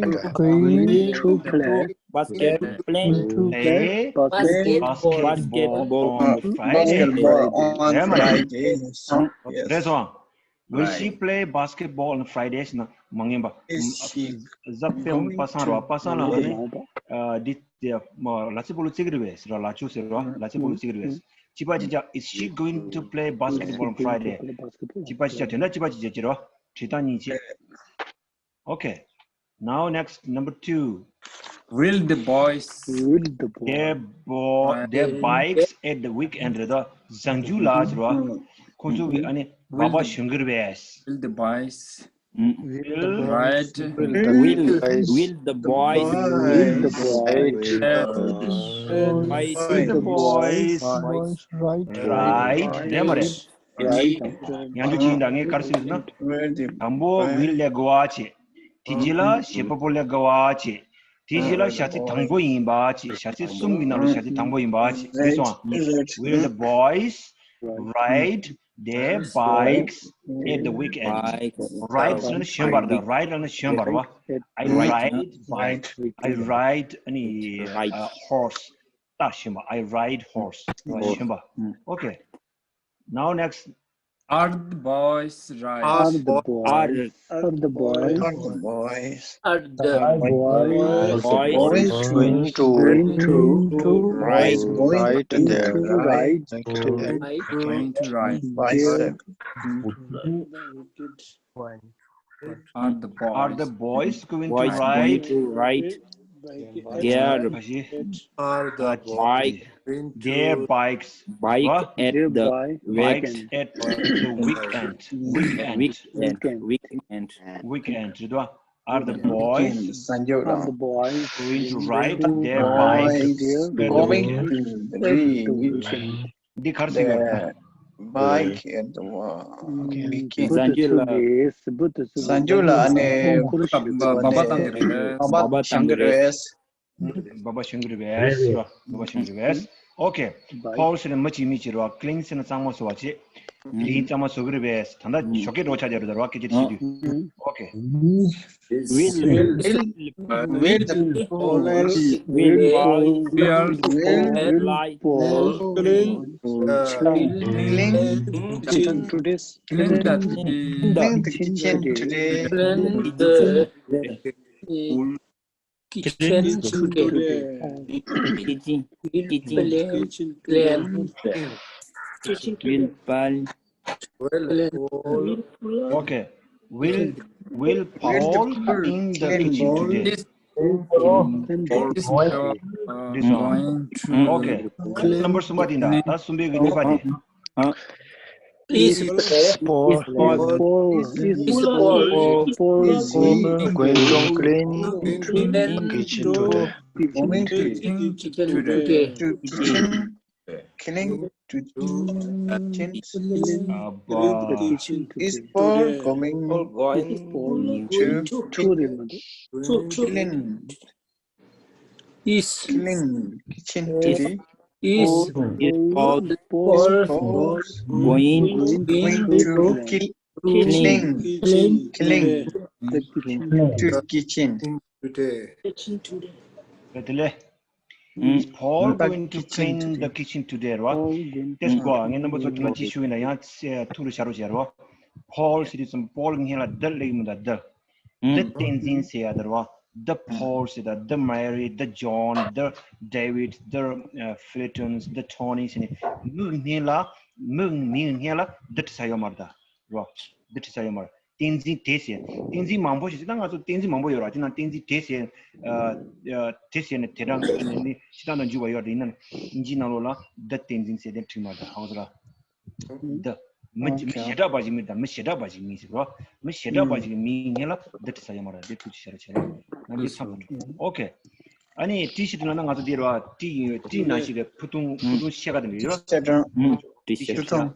to play basket play to play basketball on Friday? རེད་སོང་། Will she play basketball on Fridays? ན་མ་ངན་པ། གཟའ་སྤེན་པ་སངས་རོ། པ་སངས་ལ་ཨ་ནི་འདི་ལག་རྩེད་སྤོ་ལོ་རྩེ་གི་རེད་པས་ཟེར་རོ། ལག་ཆུ་ཟེར་རོ། ལག་རྩེད་སྤོ་ལོ་རྩེ་གི་རེད་པས། བྱིས་པ་ཅིག་ཅག Is she going to play basketball on Friday? བྱིས་པ་ཅིག་ཅག་དོན་དག་བྱིས་པ་ཅིག་ཅག་ཅི་རོ། བྲིས་སྟངས་གཉིས་ཅིག Okay. Now next, number two. Will the boys will the boy their bo- their bikes at the weekend? རེད་དོ། གཟའ་མཇུག་ལ་ཟེར་བ། ཁོང་ཚོ་གི་ཨ་ནི་སྦག་སྦག་ཞོན་གི་རེད་པས། Will the boys will ride will will the boys will the boys ride the boys ride རེད་མ་རེད། ཡང་འདུ་ཅིག་ཡིན་ད། ངས་ག་རེ་ཟེར་ན། དང་པོ་will ལས་དགོས་པ་བྱེད། དེ་རྗེས་ལ་བྱེད་པ་པོ་ལས་དགོས་པ་བྱེད། དེ་རྗེས་ལ་བྱ་ཚིག་དང་པོ་ཡིན་པ་བྱེད། བྱ་ཚིག་གསུམ་གྱི་ནང་ལ་བྱ་ཚིག་དང་པོ་ཡིན་པ་བྱེད། དེ་སོང་ང་། Will the boys ride their bikes at the weekend? Ride ཟེར་ན་ཞོན་པ་རེད། Ride ལབ་ན་ཞོན་པ་རེད་བ། I ride bike. I ride ཨ་ནི་ཨ་horse. ད་ཞོན་པ། I ride horse. ཞོན་པ། Okay. Now next. Are the boys right? Are the boys? Are, are the boys? Are the boys? Are the boys going to, going to ride, ride there? Right. Going to ride. Bicycle. Are the boys, are the boys going to ride, ride their, are the bike, their bikes, bike at the bikes at the weekend? Weekend. Weekend. Weekend. Are the boys, are the boys going to ride their bikes at the weekend? འདི་ག་རེ་ཟེར་གྱི་ཡོད་རེད། Bike at the weekend. གཟའ་མཇུག་ལ། གཟའ་མཇུག་ལ་ཨ་ནི་བ་བ་བཏང་གི་རེད། བ་བ་བཏང་གི་རེད། བ་བ་ཞོན་གྱི་རེད་པས། བ་བ་ཞོན་གྱི་རེད་པས། Okay. Foul ཟེར་ན་མི་གཅིག་མི་གཅིག་རེད་བ། Clean ཟེར་ན་གཙང་མ་བཟོ་བ་བྱེད། Clean གཙང་མ་བཟོ་གི་རེད་པས། ད་ལྟ་ཞོགས་ཀས་འགྲོ་ཆགས་བསྡད་རེད་ད་རེད་བ། སྐད་ཆ་བཤད་དུས། Okay. Will, will, will, will, will, will, will, will, clean, clean the kitchen today. Clean the kitchen today. Clean the kitchen today. Kitchen, kitchen, kitchen. Will Paul. Will Paul. Okay. Will, will Paul clean the kitchen today? This, uh, this one. Okay. Number གསུམ་པ་དེ་འདྲ། ད་གསུམ་པའི་གི་གཉིས་པ་དེ། Is Paul, is Paul, is Paul going to clean kitchen today? Kitchen today. Kitchen. Clean to kitchen. Is Paul going to clean? Is clean kitchen today. Is Paul going to cling to kitchen today? Is Paul going to clean the kitchen today? རེད་བ། དེ་སྐོར་ངས་རྣམ་པ་ཚོ་ཐུགས་ལ་ཅིག་ཞུ་ཡིན་ན་ཡང་ཐུགས་ལ་བཞག་རོགས་བྱེད་རེད་བ། Paul ཟེར་དུས་ཙམ་པ་Paul གི་སྔོན་ལ་the སླེབས་ཀྱི་མི་འདུག the the བསྟན་འཛིན་ཟེར་ཡ་དེ་རེད་བ། the Paul ཟེར་ད། the Mary, the John, the David, the Fletons, the Tony ཟེར་ནས་མི་སྔོན་ལ་མི་མིའི་སྔོན་ལ་the བྲིས་ས་ཡོད་མ་རེད་ད། རེད་བ། the བྲིས་ས་ཡོད་མ་རེད། བསྟན་འཛིན་དེ་ཟེར། བསྟན་འཛིན་མང་པོ་ཞིག་ད་ང་ཚོ་བསྟན་འཛིན་མང་པོ་ཡོད་ར། དེ་ནང་བསྟན་འཛིན་དེ་ཟེར། ཨ་ཨ་དེ་ཟེར་ནས་དེ་འདྲ་ནི་ཤི་སྟངས་དང་འཇུག་པ་ཡོད་རེད། ཡིན་ན་ནི་ཨིན་ཇིའི་ནང་ལོགས་ལ་the བསྟན་འཛིན་ཟེར་དེ་བྲིས་མ་རེད་ད། ཧ་གོ་སོང་ར། the མི་མི་བྱེ་བྲག་པ་ཞིག་མིན་ད། མི་བྱེ་བྲག་པ་ཞིག་མིན་ཟེར་རོ། མི་བྱེ་བྲག་པ་ཞིག་མིན་ངེས་ལ་the བྲིས་ས་ཡོད་མ་རེད། དེ་ཐུགས་ཀྱི་ཤ་ར་ཆེ་ར། ནམ་རྒྱུན་འཚམས་པོ་འགྲོ། ཨོ་ཁེ། ཨ་ནི་ཏི་ཤི་ཏི་ལ་ན་ང་ཚོ་འདིར་བ་ཏི་ཡིན། ཏི་ནང་བཞིན་གྱི་ཕུ་ཐུང་ཕུ་ཐུང་ཤེས་ཀ་དེ་འདྲ་ཡོད་ར། ཏི་ཤར་ཏི་ཤར།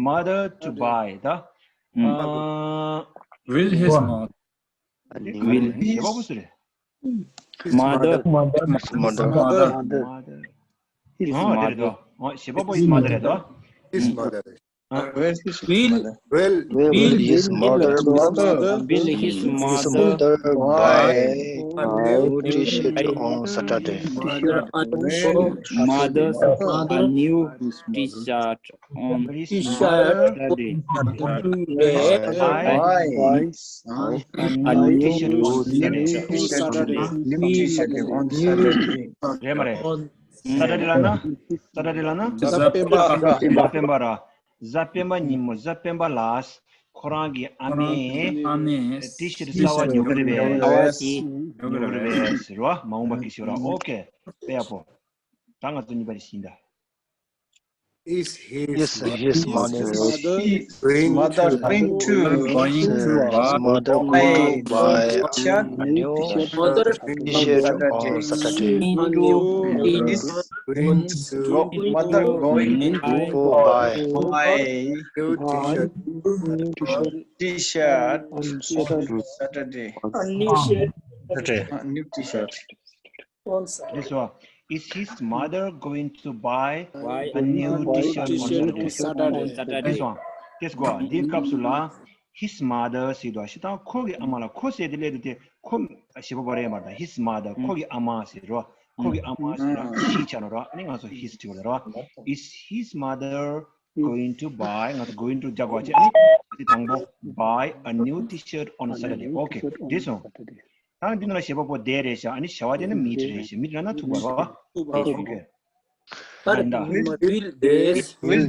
Mother to buy ད། Will his mother? Will his ཞེས་པ་པོ་སུ་རེད། Mother. Mother. Mother. His ཨ་དེ་རེད་དོ། mother. ཨ་ཞེས་པ་པོ་his mother རེད་དོ། His mother. Where is his Will mother? Will Will his his mother mother? Will his mother buy a new T-shirt on Saturday? Mother's a new T-shirt on Saturday. Buy a new T-shirt on Saturday. New T-shirt on Saturday. རེད་མ་རེད། Saturday ལ་ན། Saturday ལ་ན། གཟའ་སྤེན་པ། གཟའ་སྤེན་པ་ར། གཟའ་སྤེན་པ་ཉིན་མོ། གཟའ་སྤེན་པ་ལ། ཁོ་རང་གི་ཨ་མས། ཨ་མས། ཏི་ཤར་ཊི་གསར་པ་ཉོ་གི་རེད་པས། གསར་པ་ཞིག་ཉོ་གི་རེད་པས་ཟེར་བ། མ་འོངས་པ་གི་ཞོར་ར། ཨོ་ཁེ། དཔེ་ཡག་པོ། ད་ང་ཚོ་གཉིས་པ་རེ་ཞིག་ཡིན་ད། Is his mother going to buy a new T-shirt on Saturday? Is mother going to buy a new T-shirt on Saturday? A new T-shirt. This one. Is his mother going to buy a new T-shirt on Saturday? This one. དེ་སྐོར་འདིའི་སྐབས་སུ་ལ། His mother ཟེར་དུས་ཤི་ད་ཁོ་གི་ཨ་མ་ལ། ཁོ་ཟེར་དེ་སླེབས་དུས་དེ་ཁོ་ཞེས་པ་པོ་རེད་མ་རེད། His mother ཁོ་གི་ཨ་མ་ཟེར་རོ། ཁོ་གི་ཨ་མ་ཟེར་ར། She བྱ་རོ་ར། ཨ་ནི་ང་ཚོ་his བྲིས་པ་རེད་རོ། Is his mother going to buy ང་ཚོ་going to རྒྱག་དགོས་ཆེ། ཨ་ནི་དེ་དང་པོ། Buy a new T-shirt on Saturday. Okay. འདི་སོང་། ད་འདི་ནང་ལ་ཞེས་པ་པོ་they རེད་ཤག་ཨ་ནི་བྱ་བ་དེ་ནི་meet རེད་ཤག meet ལབ་ན་ཐུག་པ་རོ། Okay. And uh, will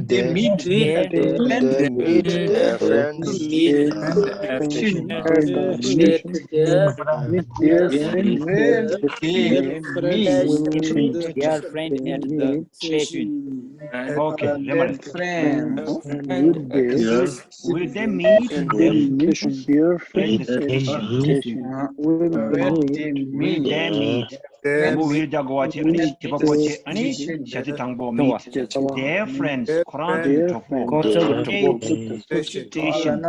they meet their friends? Will they meet their friends? Meet their friends. Meet their friends. Meet their friends. Meet their friends. Meet their friends at the station. Okay, remember. Friends. Will they Will they meet them at the station? Will they meet? Will they meet? དང་པོ་will རྒྱག་དགོས་པ་བྱས། ཨ་ནི་བྱེད་པ་པོ་བྱས། ཨ་ནི་བྱ་ཚིག་དང་པོ་meet their friends ཁོ་རང་ཚོའི་གྲོགས་པོ། ཁོ་ཚོའི་གྲོགས་པོ། Station. Station.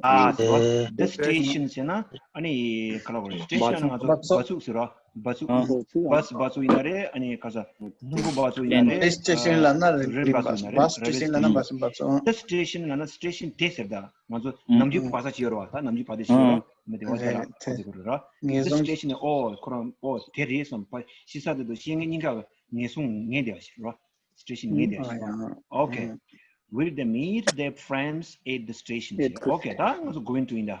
ཨ་the station ཟེར་ན་ཨ་ནི་ག་ལ་གོ་རེད། station ལ་ང་ཚོ་འབབ་ཚུགས་ཟེར་རོ། འབབ་ཚུགས། bus འབབ་ཚུགས་ཡིན་ན་རེད། ཨ་ནི་ག་ས་སྣུམ་འཁོར་འབབ་ཚུགས་ཡིན་ན་རེད། station ལབ་ན་རེད། རེལ་འབབ་ཚུགས་ཡིན་ན་རེད། bus station ལབ་ན་bus འབབ་ཚུགས། the station ལབ་ན་station དེ་ཟེར། ད་ང་ཚོ་ནམ་རྒྱུན་བ་ས་ཅིག་ཡོད་རེད་བ། ད་ནམ་རྒྱུན་བ་དེ་ཞིག་ཡོད་རེད། མི་དེ་བ་ས་ལ་ཁ་ཚིག་གོ་རེད་ར། the station ཨོ་ཁོ་རང་ཨོ་དེ་རེད་བསམ་པ་ཤི་ས་དེ་དུ་ཤེས་ངེས་གཉིས་ཀ་ངེས་སོང་ངེས་བསྡད་པ་ཞིག་རེད་བ། station ངེས་བསྡད་པ་ཞིག་རེད་བ། Okay. Will they meet their friends at the station? Okay. ད་ང་ཚོ་going to ཡིན་ད།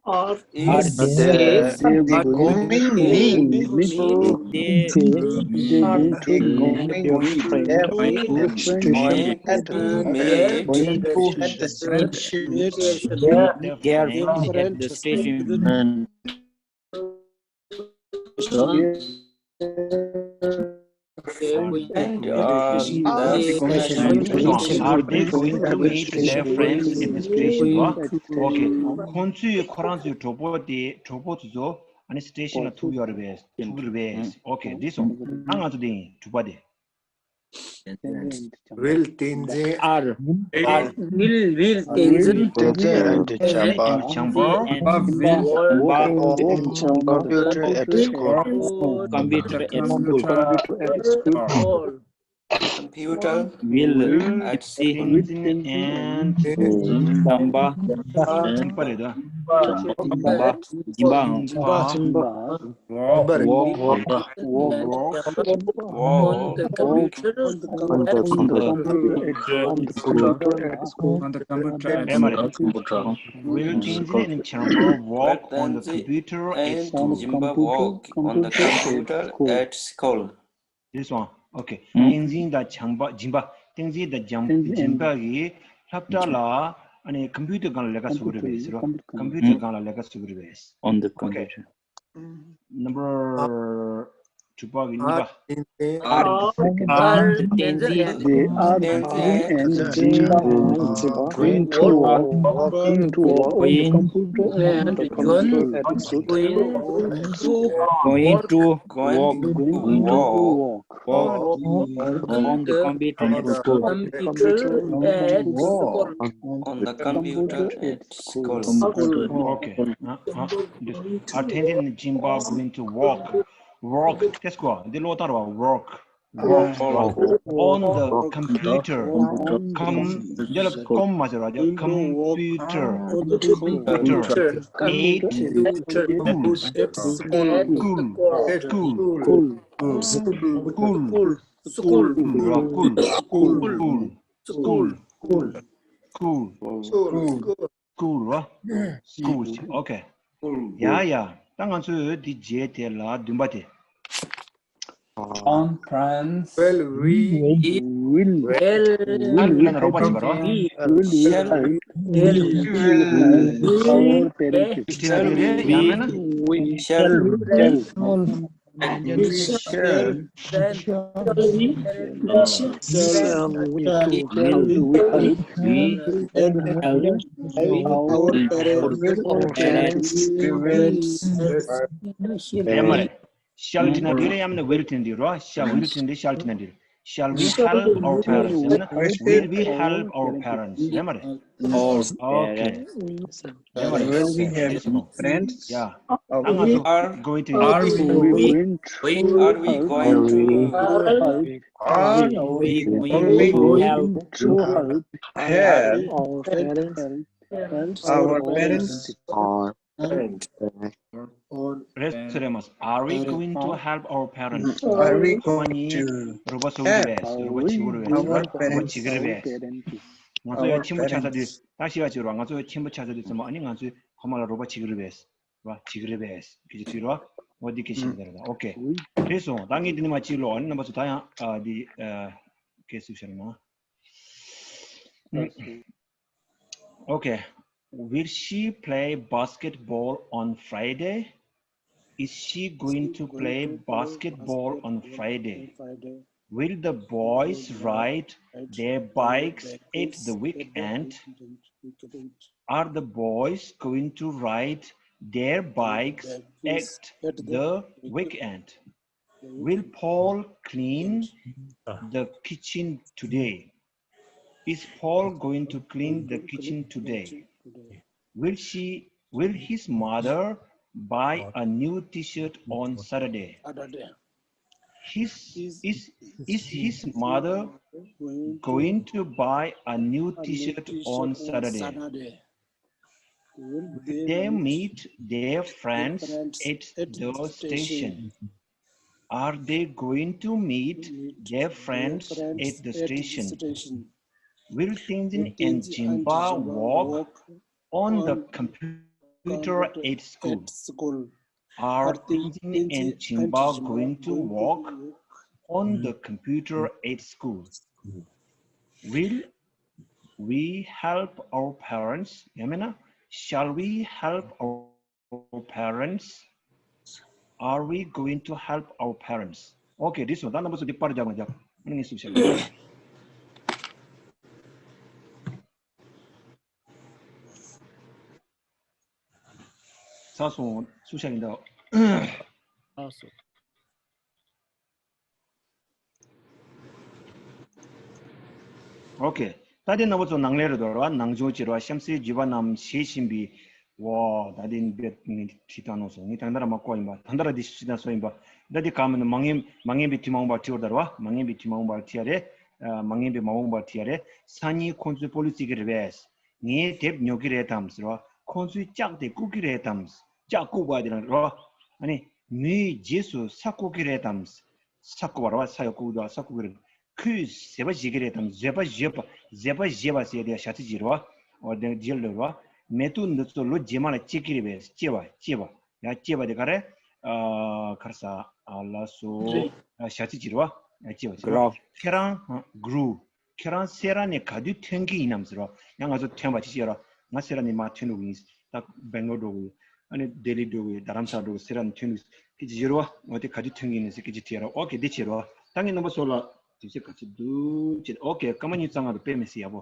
Are they going to meet their friend at the station? Are they going to meet their friend at the station? Their friend at the station. And uh, are they going to meet their friends at the station? Okay. ཁོང་ཚོས་ཁོ་རང་ཚོའི་གྲོགས་པོ་དེ་གྲོགས་པོ་དེ་ཚོ་ཨ་ནི་station ལ་ཐུག་ཡོད་རེད་པས། ཐུག་རེད་པས། Okay. འདི་སོང་། ཨ་ང་ཚོ་དེ་ཡིན། དྲུག་པ་དེ། Will Tenzin R R Will Will Tenzin Tenzin and Changpa Changpa will walk on the computer at school. Computer at school. Computer Will at Tenzin and Changpa. Changpa རེད་ད། Changpa. Changpa. Walk, walk, walk on the computer on the computer at school. On the computer at school. Will Tenzin and Changpa walk on the computer at school? Jimba walk on the computer at school. This one. Okay. Tenzin དང་Changpa, Jimba. Tenzin དང་Jimba གིས་སློབ་གྲྭ་ལ་ཨ་ནི་computer སྒང་ལ་ལས་ཀ་བཟོ་གི་རེད་པས་ཟེར་རོ། Computer སྒང་ལ་ལས་ཀ་བཟོ་གི་རེད་པས། On the computer. Number དྲུག་པ་གི་གཉིས་པ། Are Tenzin and Jimba going to walk on the computer at school? Going to walk Going to walk on the computer at school. On the computer at school. Okay. Are Tenzin and Jimba going to walk? Walk. That's good. འདི་ཀློག་སྟངས་རེད་པ། Walk. Walk. Walk. On the computer. Com འདི་ལ་com མ་ཟེར་བ། Computer. Computer. At school. School. School. School. School. School. School. School. School. School. School. School. Okay. ཡ་ཡ། ད་ང་ཚོས་འདི་བརྗེས་དེ་ལ་བདུན་པ་དེ། John Prince Well, we will well ཨ་ལ་ན་རོགས་པ་བྱེད་པ་རོ། we shall help our parents. དེ་ཡང་མེད་ན། we shall Help we shall Shall we to help We help our our parents? parents. ཡང་མ་རེད། shall དེ་ན་འགྲིག་རེད། ཡང་མིན་ན་will དེ་ན་འགྲིག་རོ། shall will དེ་ན་འགྲིག shall དེ་ན་འགྲིག shall དེ་ན་འགྲིག Shall we help our parents? ཡང་མིན་ན་will we help our parents? ཡང་མ་རེད། Our Okay. parents. ཡང་མ་རེད། Will we Okay. help This one. friends? Yeah. Our ད་ང་ཚོ་are going to are we going we are we going to Are are we we going going to to help help our parents? our parents? Our parents. རེད་ཟེར་རེད་མ། Are we going to help our parents? Are we ཁོང་going གཉིས་to རོགས་པ་བཟོ་གི་རེད་པས། རོགས་པ་བྱེད་ཀྱི་རེད་པས། our རོགས་པ་བྱེད་ཀྱི་རེད་པས། ང་ཚོ་ཡང་ཆེན་པོ་ཆགས་ཚར་དུས་ད་ཤེས་པ་བྱེད་རོགས། ང་ཚོ་ཡང་ཆེན་པོ་ཆགས་ཚར་དུས་ཚང་མ་ཨ་ནི་ང་ཚོས་ཁོ་མ་ལ་རོགས་པ་བྱེད་ཀྱི་རེད་པས། རོགས་པ་བྱེད་ཀྱི་རེད་པས། སྐད་ཆ་དྲིས་རོགས། འོ་འདི་སྐད་ཆ་ཞིག་འདི་རེད་ད། Okay. རེད་སོང་། ད་ངས་འདི་ནས་མ་གཅིག་ལོ་ཨ་ནི་རྣམ་པ་ཚོ་ད་ཡང་ཨ་འདི་ཨ་སྐད་ཟུར་བཤད་རོགས་གནང་། Okay. Will she play basketball on Friday? Is she going to play basketball on Friday? Will the boys ride their bikes at the weekend? Are the boys going to ride their bikes at the weekend? Will Paul clean the kitchen today? Is Paul going to clean the kitchen today? Will she, will his mother buy a new t-shirt on Saturday? His, is, is his mother going to buy a new t-shirt on Saturday? Will they meet their friends at the station? Are they going to meet their friends at the station? Will Tenzin and Jimba walk on the computer at school? Are Tenzin and Jimba going to walk on the computer at school? Will we help our parents? ཡང་མིན་ན། Shall we help our parents? Are we going to help our parents? Okay, this one. ད་རྣམ་པ་ཚོ་འདི་པར་རྒྱབ་ན་རྒྱབ། ཨ་ནི་ངས་སུ་བཤད། ཚར་སོང་། སུ་བཤད་ཡིན་ད། ཚར་སོང་། ཨོ་ཁེ། ད་དེ་རྣམ་པ་ཚོ་ནང་ལས་རེད་དོ་ར། ནང་སྦྱོང་བྱེད་ར། གཤམ་གསལ་བརྗོད་པ་རྣམས་ཞེས་བཞིན་པའི། ཝ། ད་དེ་འདི་ངས་བྲིས་བཏང་ནོ་སོ། ངས་ད་ལྟ་ར་མ་བཀོད་ཡིན་པ། ད་ལྟ་ར་འདི་ཞིག་བྲིས་བཏང་སོ་ཡིན་པ། ད་དེ་ག་མིན་ན། མ་ངན་མ་ངན་པའི་དུས་མ་འོངས་པར་བྲིས་བར་ད་ར་བ། མ་ངན་པའི་དུས་མ་འོངས་པར་བྲིས་ཡ་རེད། ཨ། མ་ངན་པའི་མ་འོངས་པར་བྲིས་ཡ་རེད། སང་ཉིན་ཁོང་ཚོས་པོ་ལོ་རྩེ་གི་རེད་པས། ངའི་དེབ་ཉོ་གི་རེད་དམ་ཟེར་བ། ཁོང་ཚོས་ལྕགས་དེ་བཀུག་གི་རེད་དམ། ལྕགས་བཀུག་པ་དེ་རང་རེད་བ། ཨ་ནི། མོའི་རྗེས་སུ་ས་བཀུག་གི་རེད་དམ། ས་བཀུག་པ་རེད་བ། ས་ཡ་བཀུག་དོ། ས་བཀུག་གི་རེད། ཁོས་བཟོད་པ་བཞེས་ཀྱི་རེད་དམ། བཟོད་པ་བཞེས་པ། བཟོད་པ་བཞེས་པ་ཟེར་དེ་བྱ་ཚིག་ཅིག་རེད་བ། འོ་དེ་རྗེས་ལ་རེད་བ། མེ་ཏོག་འདི་ཚོ་ལོ་རྗེས་མ་ལ་སྐྱེ་གི་རེད་པས། སྐྱེ་བ། སྐྱེ་བ། ཡ། སྐྱེ་བ་དེ་ག་རེ། ཨ། ག་རེ་ཟ། ཨ། ལགས་སོ། ཨ། བྱ་ཚིག་ཅིག་རེད་བ། ཡ། སྐྱེ་བ་ཟེར་བ། grow། ཁྱེད་རང་། ཨ། grow། ཁྱེད་རང་སེ་ར་ནས་ག་དུས་ཐོན་གྱི་ཡིན་ནམ་ཟེར་བ། ཡང་ང་ཚོ་ཐོན་པ་ཅི་ཞིག་ཡོད་ར། ང་སེ་ར་ནས་མར་ཐོན་འགྲོ་གི་ཡིན། ད་སྦེང་ལོར་འགྲོ་གི་ཡོད། ཨ་ནི་ལྡི་ལི་འགྲོ་གི་ཡོད། རྡ་རམ་ས་ལ་འགྲོ་གི་ཡོད། སེ་ར་ནས་ཐོན་འགྲོ་གི་ཡོད། སྐད་ཆ་ཡོད་ར་བ། འོ་དེ་ག་དུས་ཐོན་གྱི་ཡིན་ནམ་ཟེར་སྐད་ཆ་དྲིས་ར་བ། ད་ངས་རྣམ་པ་ཚོ་ལ་དུས་ཚོད་ག་ཚོད་འདུག་ཅེས། ཨོ་ཁེ། སྐར་མ་གཉིས་རྩ་ལྔ་རུ་དཔེ་མི་སྲིད་ཡག་པོ།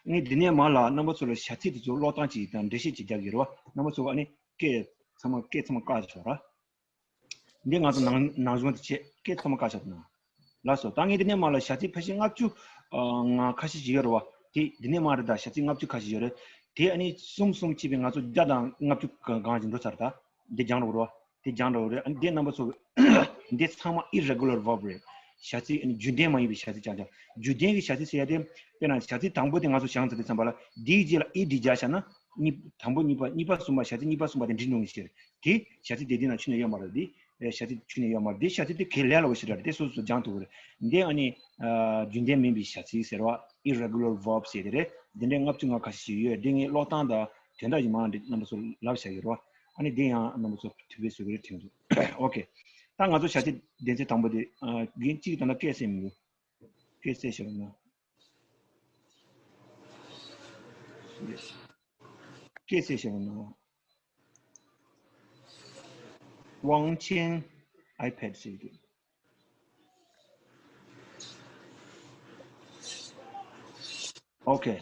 ངས་འདི་ནས་མར་ལ་རྣམ་པ་ཚོ་ལ་བྱ་ཚིག་དེ་ཚོ་ཀློག་སྟངས་ཅིག་དང་འགྲེལ་བཤད་ཅིག་རྒྱག་གི་རེད་བ། རྣམ་པ་ཚོ་ཨ་ནི་སྐད་ཚང་མ་སྐད་ཚང་མ་བཀག་ཆོག་ར། འདི་ང་ཚོ་ནང་ནང་གཞུང་དེ་བྱས། སྐད་ཚང་མ་བཀག་ཆོག་ན། ལགས་སོ། ད་ངས་འདི་ནས་མར་ལ་བྱ་ཚིག་ཕལ་ཆེར་ལྔ་བཅུ་ང་ཁ་ཤས་ཤིག་ཡོད་རེད་བ། དེ་འདི་ནས་མར་རེད། ད་བྱ་ཚིག་ལྔ་བཅུ་ཁ་ཤས་ཡོད་རེད། དེ་ཨ་ནི་གསུམ་གསུམ་བྱས་པའི་ང་ཚོ་བརྒྱ་དང་ལྔ་བཅུ་གང་ཞིག་འགྲོ་ཚར། ད་འདི་སྦྱང་རོགས་རེད་བ། དེ་སྦྱང་རོགས་རེད། ཨ་ནི་འདི་རྣམ་པ་ཚོ། འདི་ཚང་མ་irregular verb རེད། བྱ་ཚིག་ཨ་ནི་རྒྱུན་ལྡན་མ་ཡིན་པའི་བྱ་ཚིག་ཅང་ཅང་། རྒྱུན་ལྡན་གྱི་བྱ་ཚིག་ཟེར་ཡ་དེ། དཔེར་ན་བྱ་ཚིག་དང་པོ་དེ་ང་ཚོ་སྦྱངས་ཚར་དུས་ཙམ་པ་ལ། འདིའི་རྗེས་ལ་ed རྒྱག་བཞག་ན། གཉིས། དང་པོ་གཉིས་པ། གཉིས་པ་གསུམ་པ། བྱ་ཚིག་གཉིས་པ་གསུམ་པ་དེ་འགྲིག་འགྲོ་ངེས་ཤེས་རེད། དེ་བྱ་ཚིག་དེ་འདི་ན་ཁྱོན་ནས་ཡོད་མ་རེད། དེ་བྱ་ཚིག་ཁྱོན་ནས་ཡོད་མ་རེད། དེ་བྱ་ཚིག་དེ་གལ་ལ་ལ་བ་ཞིག་རེད། དེ་སོ་སོ་སྦྱང་ཐུབ་ཀྱི་རེད། འདི་ཨ་ནི། ཨ། རྒྱུན་ལྡན་མིན་པའི་བྱ་ཚིག་ཟེར་བ། irregular verb ཟེར་དེ་རེད། འདི་འདྲའི་ལྔ་བཅུ་ང་ཁ་ཤས་ཤིག་ཡོད། འདི་ངས་ཀློག་སྟངས་དང་དོན་དག་ཡིན་མང་འདི་རྣམ་པ་ཚོ་ལབ་བྱ་གི་རེད་བ། ཨ་ནི་འདི་ཡང་རྣམ་པ་ཚོ་ཐུགས་ཕན་གསོས་ཀྱི་རེད་དྲན་འདུག་ཨོ་ཁེ། ད་ང་ཚོ་བྱ་ཚིག་སྡེ་ཚན་དང་པོ་དེ། ཨ། རྒན་གཅིག་ད་ལྟ་སྐད་གསལ་མི་འདུག་སྐད་གསལ་ཤོར་ན། སྐད་གསལ་ཤོར་ན། ཝང་ཆེན་ཨའི་ཕེད་ཟེར་གི་འདུག་ཨོ་ཁེ།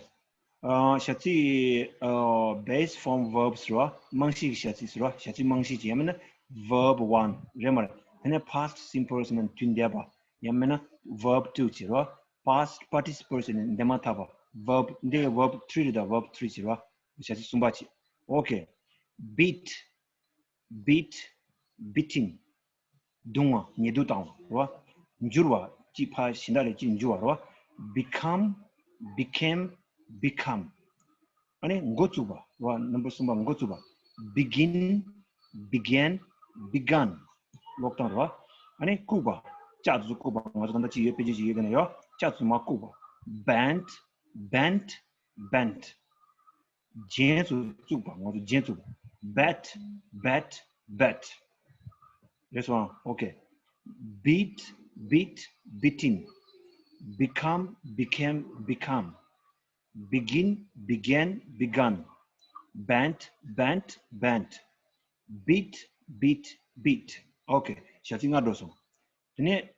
ཨ། བྱ་ཚིག་ཨ། base form verbs རེད་བ། རྨང་གཞི་གི་བྱ་ཚིག་ཟེར་བ། བྱ་ཚིག་རྨང་གཞི་ཅིག་ཡང་མིན་ན་verb one རེད་མ་རེད། དེ་ནས་past simple ཟེར་ན་དུས་འདས་པ། ཡང་མིན་ན་verb two ཅིག་རེད་བ། past participle ཟེར་ན་འདས་མ་ཐག་པ། verb འདི་verb three རེད། ད་verb three ཅིག་རེད་བ། བྱ་ཚིག་གསུམ་པ་ཅིག་ཨོ་ཁེ། beat beat beating རྡུང་བ། ཉེས་རྡུང་བཏང་བ་རེད་བ། འགྱུར་བ། གཅིག་ཕར་གཞན་དག་ལ་གཅིག་འགྱུར་བ་རེད་བ། become became become ཨ་ནི་འགོ་བཙུགས་པ་རེད་བ། number གསུམ་པ་འགོ་བཙུགས་པ། begin began begun ཀློག་སྟངས་རེད་བ། ཨ་ནི་བཀུག་པ། ལྕགས་དེ་ཚོ་བཀུག་པ། ང་ཚོ་ད་ལྟ་ཅིག་ཡོད། དཔེ་ཆ་ཅིག་ཡོད་དེ་ན་ཡོད། ལྕགས་དེ་ཚོ་མར་བཀུག་པ། bent bent bent རྒྱན་ཚོ་བཙུགས་པ། ང་ཚོ་རྒྱན་བཙུགས་པ། bet bet bet རེད་སོང་། ཨོ་ཁེ། beat beat beating become became become begin began begun bent bent bent beat beat beat ཨོ་ཁེ། བྱ་ཚིག་ལྔ་འགྲོ་སོང་། དེ་ནས།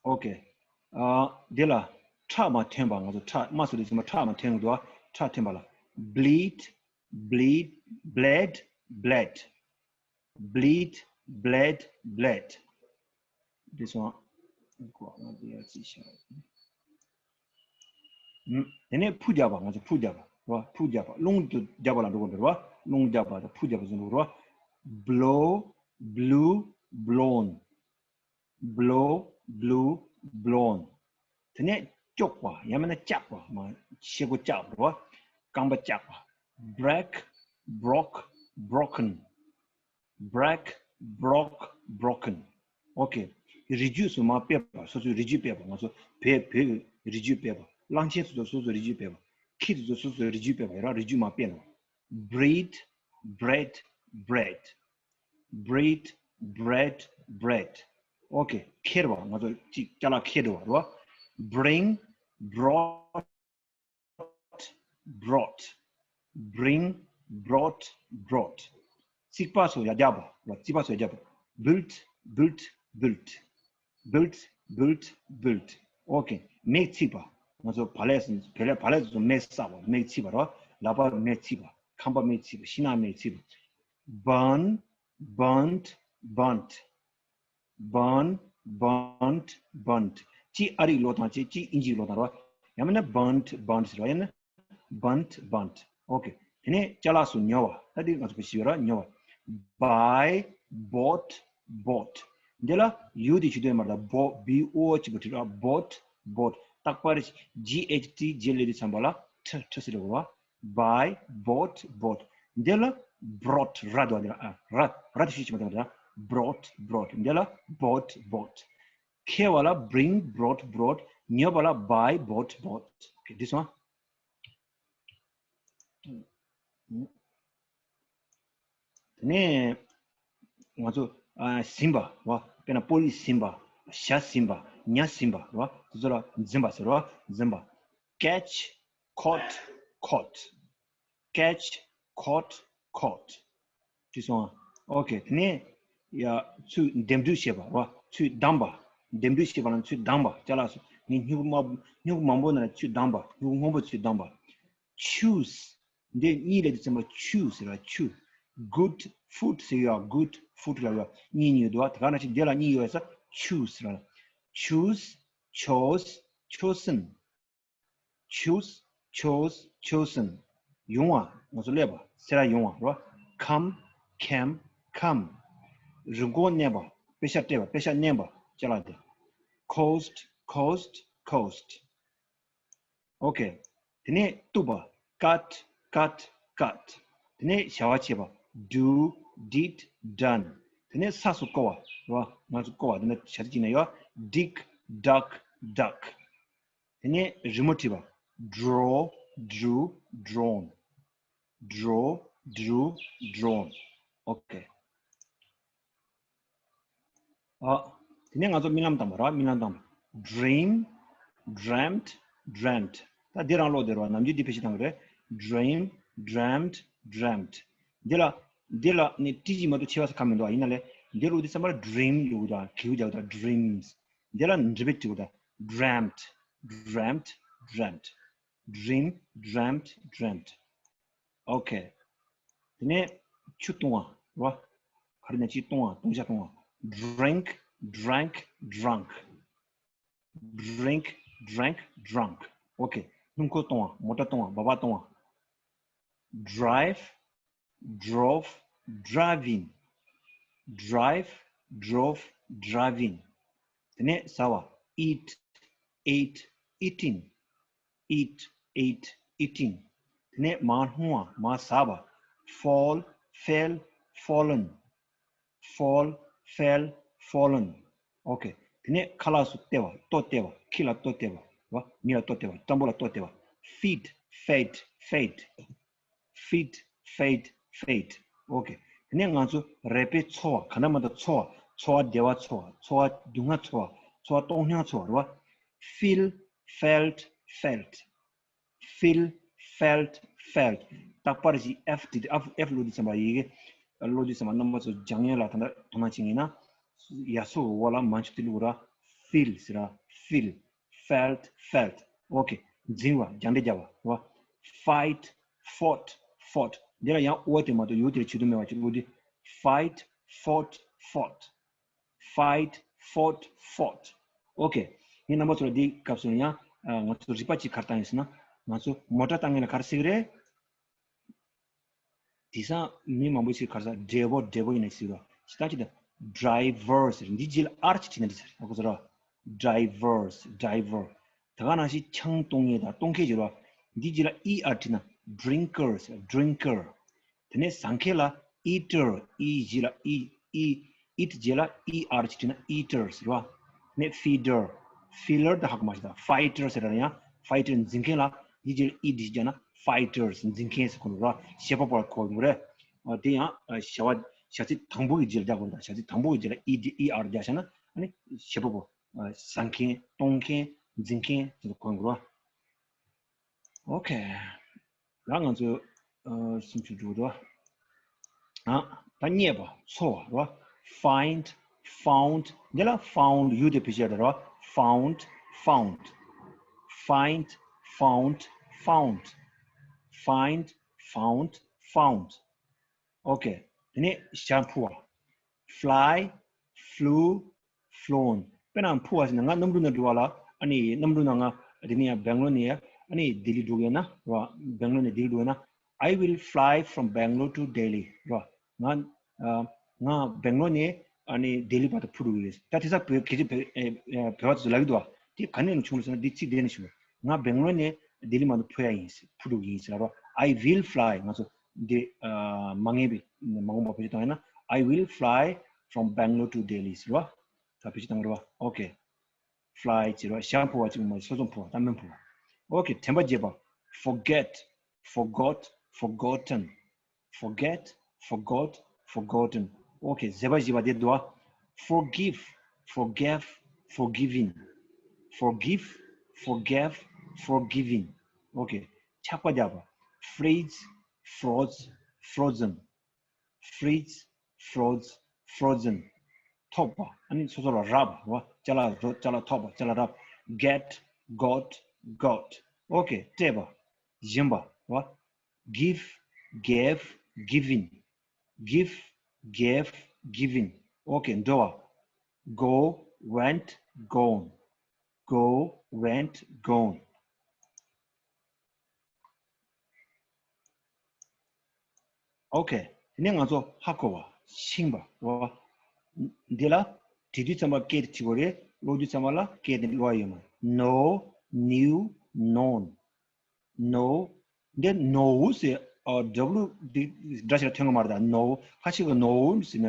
ཨོ་ཁེ། ཨ། འདི་ལ་ཁྲག་མ་ཐོན་པ། ང་ཚོ་ཁྲག་དམར་སོ་དེ་ཚོ་མ་ཁྲག་མ་ཐོན་འདུག་ཁྲག་ཐོན་པ་ལ། bleed bleed bled bled bleed bled bled འདི་སོང་། ང་འདི་ཡར་ཅིག་བཞག་དེ་ནས་ཕུ་རྒྱག་པ། ང་ཚོ་ཕུ་རྒྱག་པ་རེད་བ། ཕུ་རྒྱག་པ། རླུང་དུ་རྒྱག་པ་ལ་འགྲོ་དགོས་འདུག་རེད་བ། རླུང་རྒྱག་པ་དང་ཕུ་རྒྱག་པ་ཟེར་འདུག་རེད་བ། blow blew blown blow blew blown དེ་ནས་གཅོག་པ། ཡང་མིན་ན་བཅག་པ། མ་ཤེལ་སྒོ་བཅག་པ་རེད་བ། རྐང་པ་བཅག་པ། break broke broken break broke broken ཨོ་ཁེ། རིགས་རྒྱུད་སོ་སོ་མར་སྤེལ་བ། སོ་སོའི་རིགས་རྒྱུད་སྤེལ་བ། ང་ཚོ་བོད་བོད་ཀྱི་རིགས་རྒྱུད་སྤེལ་བ། གླང་ཆེན་སོ་སོ་སོ་སོའི་རིགས་རྒྱུད་སྤེལ་བ། ཁྱི་དེ་ཚོ་སོ་སོའི་རིགས་རྒྱུད་སྤེལ་བ། ཡ་ར་རིགས་རྒྱུད་མར་སྤེལ་བ། breed bread bred breed breed bread ཨོ་ཁེ། ཁྱེར་བ། ང་ཚོ་གཅིག་ཅ་ལག་ཁྱེར་འགྲོ་བ་རེད་བ། bring brought brought bring brought brought རྩིག་པ་སོ་ཡར་རྒྱབ་པ། རྩིག་པ་སོ་ཡར་རྒྱབ་པ། built built built built built built ཨོ་ཁེ། མེ་འཚིག་པ། ང་ཚོ་བག་ལེབ་བག་ལེབ་བག་ལེབ་ཚོ་མེ་བསགས་པ། མེ་འཚིག་པ་རེད་བ། ལག་པ་མེ་འཚིག་པ། ཁང་པ་མེ་འཚིག་པ། ཤིང་ནགས་མེ་འཚིག་པ། burn burnt burnt burn burnt, burnt. གཅིག་ཨ་རིག་ཀློག་སྟངས་བྱས། གཅིག་དབྱིན་ཇིའི་ཀློག་སྟངས་རེད་བ། ཡང་མིན་ན་burnt, burnt ཟེར་བ། ཡང་ན་burnt, burnt. Okay. དེ་ནས་ཅ་ལག་སོགས་ཉོ་བ། ད་འདི་ང་ཚོ་བོད་ཞིག་ཡོད་ར། ཉོ་བ། Buy, bought, bought. འདི་ལ་ཡུ་དེ་བྱེད་དོན་མ་རེད། ད་བོ་བི་ཨོ་ཅིག་པོ་བྲིས་ར། bought, bought. རྟག་པར་ཇི་ཨེཆ་ཊི་རྗེས་སླེབས་དུས་ཙམ་པ་ལ་ཁྲི་ཁྲི་ཟེར་དགོས་བ། Buy, bought, bought. འདི་ལ་brought ར་འདུག་འདི་ལ་ཨ་ར་ར་དེ་ཤུགས་ཆེ་མ་བཏང་ར། Brought, brought. འདི་ལ་bought, bought. ཁྱེར་བ་ལ་bring, brought, brought. ཉོ་བ་ལ་buy, bought, bought. Okay, this one. དེ་ནས་ང་ཚོ་ཨ་ཟིན་པ་རེད་བ། དཔེར་ན་པོ་རིགས་ཟིན་པ། ཞྭ་ཟིན་པ། ཉ་ཟིན་པ་རེད་བ། དེ་ཚོ་ལ་འཛིན་པ་ཟེར་རེད་བ། འཛིན་པ། Catch, caught, caught. Catch, caught, caught. བྲིས་སོང་ཨ། Okay. དེ་ནས་ཡ་ཚུར་འདེམས་སྒྲུག་བྱེད་པ་རེད་བ། ཚུར་བདམས་པ། འདེམས་སྒྲུག་བྱེད་པ་ལ་ཚུར་བདམས་པ། ཅ་ལག་སོགས་ངས་སྨྱུ་གུ་དམར་སྨྱུ་གུ་མང་པོ་ནང་ལ་ཚུར་བདམས་པ། སྨྱུ་གུ་སྔོན་པོ་ཚུར་བདམས་པ། Choose. འདི་གཉིས་ལས་དུས་ཙམ་པ་choose ཟེར་བ། Choose. Good food ཟེར་ཡོད། Good food ལ་ཡོད། གཉིས་གཉིས་ཡོད་དོ། ད་ག་ནང་བཞིན་འདི་ལ་གཉིས་ཡོད་ས། Choose ལ། Choose, chose, chosen. Choose, chose, chosen. ཡོང་བ། ང་ཚོ་སླེབས་པ། སེ་ར་ཡོང་བ་རེད་བ། Come, came, come. རི་མགོ་གནོན་པ། པེ་ཤག་སྤྲད་པ། པེ་ཤག་གནོན་པ། ཅ་ལག་དེ། Cost, cost, cost. Okay. དེ་ནས་གཏུབ་པ། Cut, cut, cut. དེ་ནས་བྱ་བ་བྱེད་པ། Do, did, done. དེ་ནས་ས་སུ་བརྐོ་བ་རེད་བ། ང་ཚོ་བརྐོ་བ། དེ་ནས་བྱ་ཚིག་ཅིག་ན་ཡོད། Dig, dug, dug. དེ་ནས་རི་མོ་བྲིས་པ། Draw, drew, drawn. Draw, drew, drawn. Okay. ཨ། དེ་ནས་ང་ཚོ་རྨི་ལམ་བཏང་པ་རེད་བ། རྨི་ལམ་བཏང་པ། Dream, dreamt, dreamt. ད་འདི་རང་ཀློག་བདེ་རེད་བ། ནམ་རྒྱུན་འདི་བེད་སྤྱོད་བཏང་གི་རེད། Dream, dreamt, dreamt. འདི་ལ་འདི་ལ་ནི་ཏི་ཇི་མ་གཏོགས་ཆེ་བ་ས་ཁ་མི་འདུག་ཨ། ཡིན་ན་ལས་འདི་ཀློག་དུས་ཙམ་པར་dream ཡོད་གི་འདུག་ཨ། གི་གུ་རྒྱག་གི་འདུག་ཨ། Dreams. འདི་ལ་འགྲེལ་པ་བྲིས་གི་འདུག Dreamt, dreamt, dreamt. Dream, dreamt, dreamt. Okay. དེ་ནས་ཆུ་བཏུང་བ་རེད་བ། ག་རེ་ནས་ཆུ་བཏུང་བ། བཏུང་བྱ་བཏུང་བ། Drink, drank, drunk. Drink, drank, drunk. Okay. སྣུམ་འཁོར་གཏོང་བ། མོ་ཊ་གཏོང་བ། སྦག་སྦག་གཏོང་བ། Drive, drove, driving. Drive, drove, driving. དེ་ནས་ཟ་བ། Eat, ate, eating. Eat, ate, eating. དེ་ནས་མར་ལྷུང་བ། མར་ཟགས་པ། Fall, fell, fallen. Fall, fell, fallen. Okay. དེ་ནས་ཁ་ལག་སོགས་བལྟས་པ། ལྟོ་བལྟས་པ། ཁྱི་ལ་ལྟོ་བལྟས་པ། མི་ལ་ལྟོ་བལྟས་པ། སྤྲང་པོ་ལ་ལྟོ་བལྟས་པ། Feed, fed, fed. Feed, fed, fed. Okay. དེ་ནས་ང་ཚོ་རེ་ཕའི་ཚོར་བ། ག་འདྲ་མ་འདྲ་ཚོར་བ། ཚོར་བ་བདེ་བ་ཚོར་བ། ཚོར་བ་སྡུག་བསྔལ་ཚོར་བ། ཚོར་བ་བཏང་སྙོམས་ཚོར་བ་རེད་བ། Feel, felt, felt. Feel, felt, felt. རྟག་པར་གྱིས་F དེ། F, F ཀློག་དུས་ཙམ་པ། ཡི་གེ་ཀློག་དུས་ཙམ་པ་རྣམ་པ་ཚོ་སྦྱང་ཡས་ལ་ད་ལྟ་དོ་སྣང་བྱེད་ངེས་ན། ཡ་སོ་འོག་ལ་མ་འཇུག་དེ་ཀློག་ར། Feel ཟེར་ར། Feel, felt, felt. Okay. འཛིང་བ། རྒྱག་འདྲེ་རྒྱག་པ་རེད་བ། Fight, fought, fought. འདི་ལ་ཡང་ཨོ་དེ་མ་གཏོགས་ཡོ་དེ་ལ་བྱེད་དུ་མེད་པ་ཅིག་ཀློག་དུས། Fight, fought, fought. Fight, fought, fought. Okay. ངས་རྣམ་པ་ཚོ་ལ་འདིའི་སྐབས་སུ་ཡང་ཨ་ང་ཚོ་རིག་པ་ཅིག་ག་རེ་བཏང་ཡོད་ཟེར་ན། ང་ཚོ་མོ་ཊ་བཏང་མཁན་ལ་ག་རེ་ཟེར་གི་རེད། དེང་སང་མི་མང་པོ་ཞིག་ག་རེ་ཟེར། ཌའི་བར། ཌའི་བར་ཡིན་ན་ཟེར་གི་རེད། ཇི་ལྟར་ཅི་ལྟར་ཌ་རའི་ཝར་ཟེར། འདི་རྗེས་ལ་ཨར་ཅིག་བྲིས་ན་འགྲིག་ས་རེད། ཨ་ཁུ་ཟེར་ར། ཌའི་ཝར། ཌའི་ཝར། ད་ག་ནང་བཞིན་ཆང་བཏུང་མཁན་དང་གཏོང་མཁན་ཟེར་བ། འདི་རྗེས་ལ་ཨི་ཨར་བྲིས་ན་ཌི་རིང་ཀར་ཟེར། ཌི་རིང་ཀར། དེ་ནས་ཟ་མཁན་ལ་ཨི་ཊར། ཨི་རྗེས་ལ་ཨི། ཨི། ཨིཊ་རྗེས་ལ་ཨི་ཨར་ཅིག་བྲིས་ན་ཨི་ཊར་ཟེར་བ། དེ་ནས་ཕི་ཌར། ཕི་ལར་དེ་ཧ་གོ་མ་ཤེས་དང་། ཕའི་ཊར་ཟེར་ར་ཡང་། ཕའི་ཊར་འཛིང་མཁན་ལ་ཨི་རྗེས་ལ་ཨི་ཌི་རྒྱག་ན་ཕའི་ཊར་ཟེར། འཛིང་མཁན་ཟེར་གོ་ར། བྱེད་པ་པོ་ལ་གོ་དགོས་རེད། ཨ་དེ་ཡང་ཨ་བྱ་བ་བྱ་ཚིག་དང་པོ་གི་རྗེས་ལ་རྒྱག་དགོས་རེད། བྱ་ཚིག་དང་པོ་གི་རྗེས་ལ་ཨི་ཌི་ཨི་ཨར་རྒྱག་བྱས་ན་ཨ་ནི་བྱེད་པ་པོ། ཨ་ཟ་མཁན། གཏོང་མཁན། འཛིང་མཁན་ཟེར་གོ་དགོས་རེད། ཨོ་ཁེ། ད་ང་ཚོ་ཨ་སུམ་ཅུ་དྲུག་དོ། ཨ་ད་རྙེད་པ། འཚོལ་བ་རེད་བ། Find, found. འདི་ལ་ཕའུན་ཌི་ཡུ་དེ་བེད་སྤྱོད་རེད་བ། Found, found. Find, found, found. Find, found, found. ཨོ་ཁེ། དེ་ནས་ཞྭ་འཕུར་བ། Fly, flew, flown. དཔེར་ན་འཕུར་བ་ཟེར་ན་ང་གནམ་གྲུ་ནང་འགྲོ་བ་ལ། ཨ་ནི་གནམ་གྲུ་ནང་ང་དེ་ནས་ཡང་སྦེང་ལོར་ནས་ཡང་ཨ་ནི་ལྡི་ལི་འགྲོ་གི་ཡིན་ན་རོ། སྦེང་ལོར་ནས་ལྡི་ལི་འགྲོ་ཡིན་ན། I will fly from Bangalore to Delhi རོ། ང་ཨ་ང་སྦེང་ལོར་ནས་ཨ་ནི་ལྡི་ལི་བར་དུ་འཕུར་འགྲོ་གི་ཡོད། ད་དེ་ཚ་བོད་སྐད་ཆ་བོད་ཨེ་ཨེ་བོད་པ་ཚོ་ལབ་ཀྱི་འདུག་བ། དེ་ག་ནས་བྱུང་ལ་ཟེར་ན་འདི་ཚིག་དེ་ནས་བྱུང་། ང་སྦེང་ལོར་ནས་ལྡི་ལི་བར་དུ་འཕུར་ཡ་ཡིན། འཕུར་འགྲོ་གི་ཡིན་ཟེར་རོ། I will fly ང་ཚོ་འདི་ཨ་མ་ངེས་པའི་མ་འོངས་པ་བེད་སྤྱོད་བཏང་ཡ་ན། I will fly from Bangalore to Delhi ཟེར་རོ། ད་བེད་སྤྱོད་བཏང་རོ། ཨོ་ཁེ། fly ཟེར་བ་ཞབས་འཕུར་བ་ཅིག་མ་ཟེར། སོ་སོ་འཕུར་བ་ད་མི་འཕུར་བ། ཨོ་ཁེ། དྲན་པ་བརྗེད་པ། forget, forgot, forgotten. Forget, forgot, forgotten. ཨོ་ཁེ། བཟོད་པ་བཞེས་པ་དེ་འདུག་བ། forgive, forgave, forgiven. Forgive, forgave, forgiven. ཨོ་ཁེ། ཆག་པ་བརྒྱབ་པ། freeze, froze, frozen. Freeze, froze, frozen. ཐོབ་པ། ཨ་ནི་སོ་སོ་ལ་རག་པ་རོ། ཅ་ལག་རོ། ཅ་ལག་ཐོབ་པ། ཅ་ལག་རག་པ། get, got, got. ཨོ་ཁེ། སྤྲད་པ། བྱིན་པ་རོ། give, gave, given. Give, gave, given. ཨོ་ཁེ། འགྲོ་བ། go, went, gone. Go, went, gone. ཨོ་ཁེ། དེ་ནས་ང་ཚོ་ཧ་གོ་བ། ཤེས་པ་རོ། འདི་ལ་བྲིས་དུས་ཙམ་པ་སྐད་དེ་བྲིས་དགོས་རེད། ཀློག་དུས་ཙམ་པ་ལ་སྐད་དེ་ཀློག་ཡ་ཡོད་མ་རེད། know, knew, known. Know འདི་ནོ་ཝུ་ཟེར། ཨ་ཌབ་ལུ་འདི་སྒྲ་ཞིག་ལ་ཐོན་གི་མ་རེད། ད་ནོ་ཝུ། ཁ་ཤས་ཀྱིས་ནོ་ཝུ་ཟེར་ན་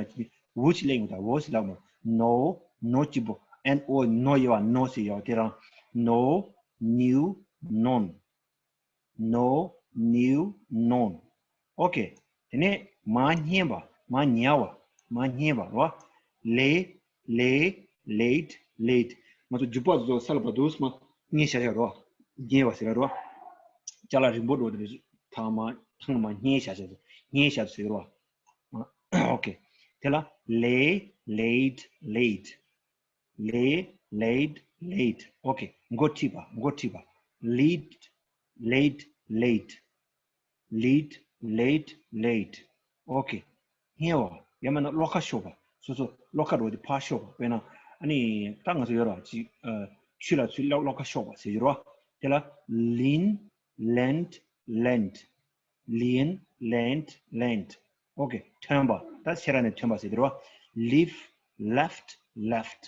ཝུ་ཅིག་ལེན་གི་འདུག་ད་ཝུ་ཟེར་ལབ་མ་རེད། ནོ་ཝུ། ནོ་གཅིག་པོ། ཨེན་ཨོ། ནོ་ཡོད་པ། ནོ་ཟེར་ཡོད་པ་དེ་རང་། know, knew, known. Know, knew, known. ཨོ་ཁེ། དེ་ནས་མར་བསྙེན་པ། མར་ཉལ་བ། མར་བསྙེན་པ་རོ། lay, lay, laid, laid. ང་ཚོ་རྒྱུག་པ་ཚོ་ས་ལ་བབས་དུས་མར་བསྙེན་བཞག་བཞག་རོ། བསྙེན་པ་ཟེར་རོ། ཅ་ལག་རིང་པོ་འགྲོ་དེ་ཐང་མ་ཐང་མར་བསྙེན་བཞག་བཞག་བསྙེན་བཞག་ཟེར་རོ། ཨོ་ཁེ། དེ་ལ་lay, laid, laid. Lay, laid, laid. ཨོ་ཁེ། འགོ་ཁྲིད་པ། འགོ་ཁྲིད་པ། lead, laid, laid. Lead, laid, laid. ཨོ་ཁེ། བསྙལ་བ། ཡང་མིན་ན་བློ་ཁ་ཤོར་བ། སོ་སོ་བློ་ཁ་རོ་དེ་ཕར་ཤོར་བ། དཔེར་ན་ཨ་ནི་ད་ང་ཚོ་ཡོད་ར་ཅིག་ཨ་ཆུ་ལ་ཚུར་བློ་བློ་ཁ་ཤོར་བ་ཟེར་གྱི་རོ། དེ་ལ་lean, lent, lent. Lean, lent, lent. ཨོ་ཁེ། ཐོན་པ། ད་ཕྱི་ར་ནས་ཐོན་པ་ཟེར་དེ་རོ། leave, left, left.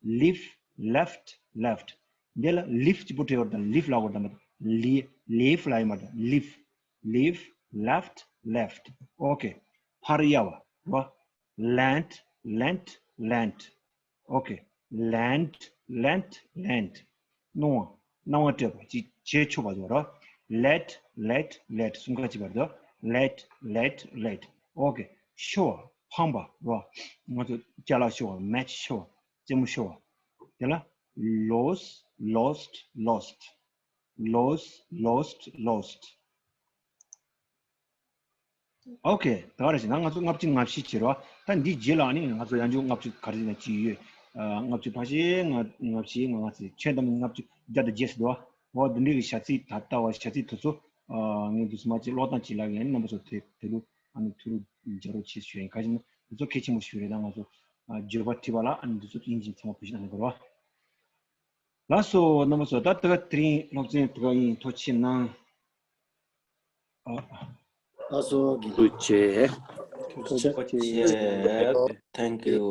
Leave, left, left. འདི་ལ་leave གཅིག་པོ་བྲིས་པ་དང་leave ལབ་དགོས་དང་leave, leave ལབ་ཡོད་མ་རེད། leave, leave, left, left. ཨོ་ཁེ། ཕར་གཡར་བ་རོ། lent, lent, lent. ཨོ་ཁེ། lend, lent, lent. གནང་བ། གནང་བ་སྤྲད་པ། ཅིག་བྱེད་ཆོག་པ་ཟེར་བ་རོ། let, let, let. གསུམ་ཀ་གཅིག་པ་རེད་དོ། let, let, let. ཨོ་ཁེ། ཤོར་བ། འཕངས་པ་རོ། ང་ཚོ་ཅ་ལག་ཤོར་བ། མེཆ་ཤོར་བ། རྩེད་མོ་ཤོར་བ། དེ་ལ་lose, lost, lost. Lose, lost, lost. ཨོ་ཁེ། ད་ག་རེ་ཟེར་ན་ང་ཚོ་ལྔ་བཅུ་ང་བཞི་བྱེད་རོགས། ད་འདི་རྗེས་ལ་ནི་ང་ཚོ་ཡང་ཅུང་ལྔ་བཅུ་ག་རེ་ཟེར་ན་ཅི་ཡོད། ཨ་ལྔ་བཅུ་ཕལ་ཆེར་ང་ང་བཞི་ང་ལྔ་ཟེར། ཁྱོན་བསྡོམས་ལྔ་བཅུ་བརྒྱ་དང་བརྒྱད་ཟེར་འདུག་བ། འོ་འདི་འདྲའི་གི་བྱ་ཚིག་ད་ལྟ་བ་བྱ་ཚིག་དེ་ཚོ་ཨ་ངས་འདུག་སེ་མ་ཅིག་ཀློག་སྟངས་ཅིག་ལབ་ཡིན། རྣམ་པ་ཚོ་དེ་དེ་རུ་ཨ་ནི་ཐུགས་རྗེ་རོགས་བྱེད་ཞུ་ཡིན། ག་ཅི་ན་དེ་ཚོ་གལ་ཆེན་པོ་ཞིག་རེད། ད་ང་ཚོ་ཨ་བརྗོད་པ་བྲིས་པ་ལ་ཨ་ནི་འདི་ཚོ་དབྱིན་ཇི་ཚང་མ་བེད་སྤྱོད་གནང་དགོས་རེད་བ། ལགས་སོ། རྣམ་པ་ཚོ་ད་ལྟ་དེ་རིང་སློབ་ཚན་དེ་ག་ཡིན། ཐུགས་རྗེ་གནང་། ཨ། ལགས་སོ། ཐུགས་རྗེ་ཆེ། ཐུགས་རྗེ་ཆེ། Thank you.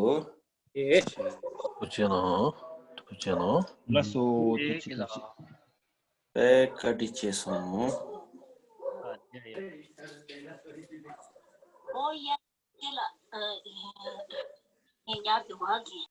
ཐུགས་རྗེ་གནང་། ཐུགས་རྗེ་གནང་། ལགས་སོ། ཐུགས་རྗེ་ཆེ། ཐུགས་རྗེ་ཆེ། དཔེ་བཀའ་དྲིན་ཆེ་སོང་། ཨོ་ཡ། དེ་ལ་ཨ་ངས་ཉར་དུ་མ་གི།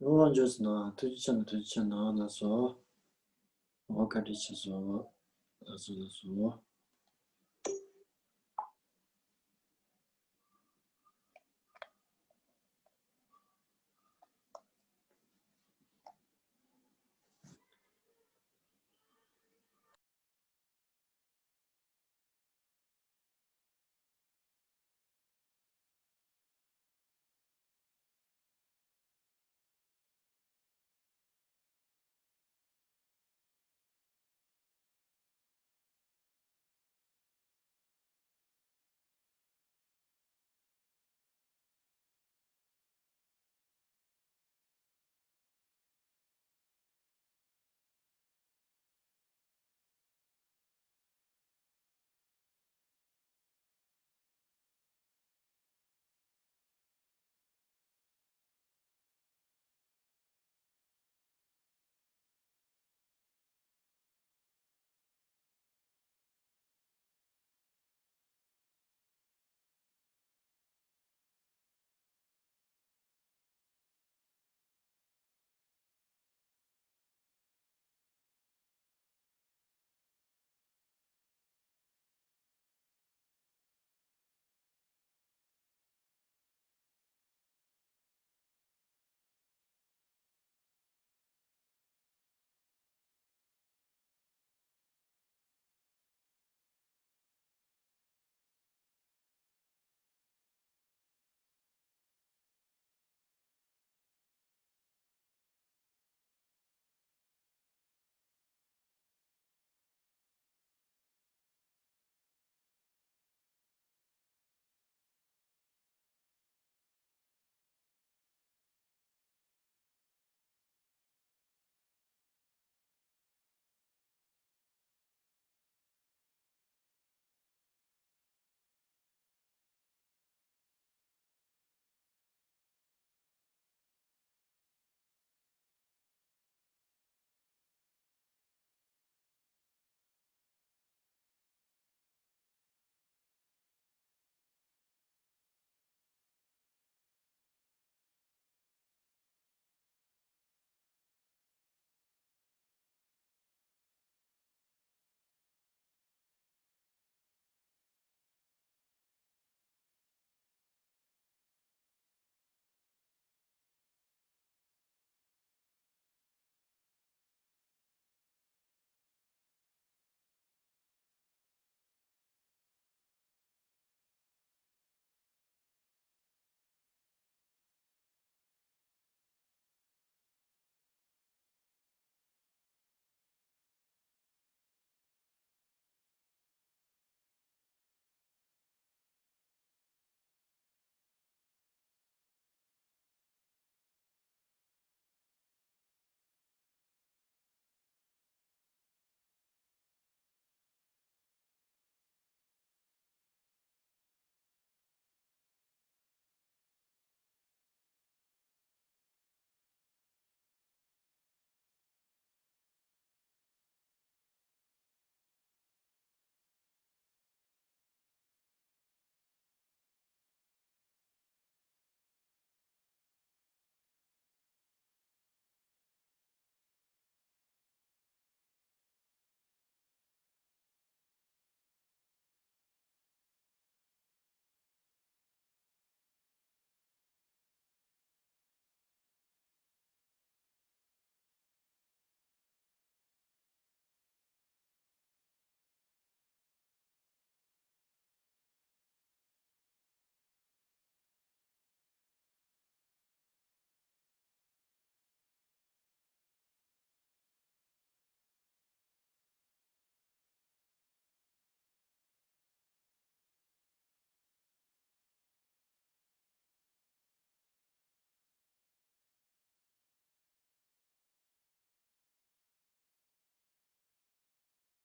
ཨོ་འཇོག་སོང་ན་ཐུགས་རྗེ་ཆེ་ན་ཐུགས་རྗེ་ཆེ་ན་ལགས་སོ། ཨོ་བཀའ་དྲིན་ཆེ་ཟེར། ལགས་སོ་ལགས་སོ།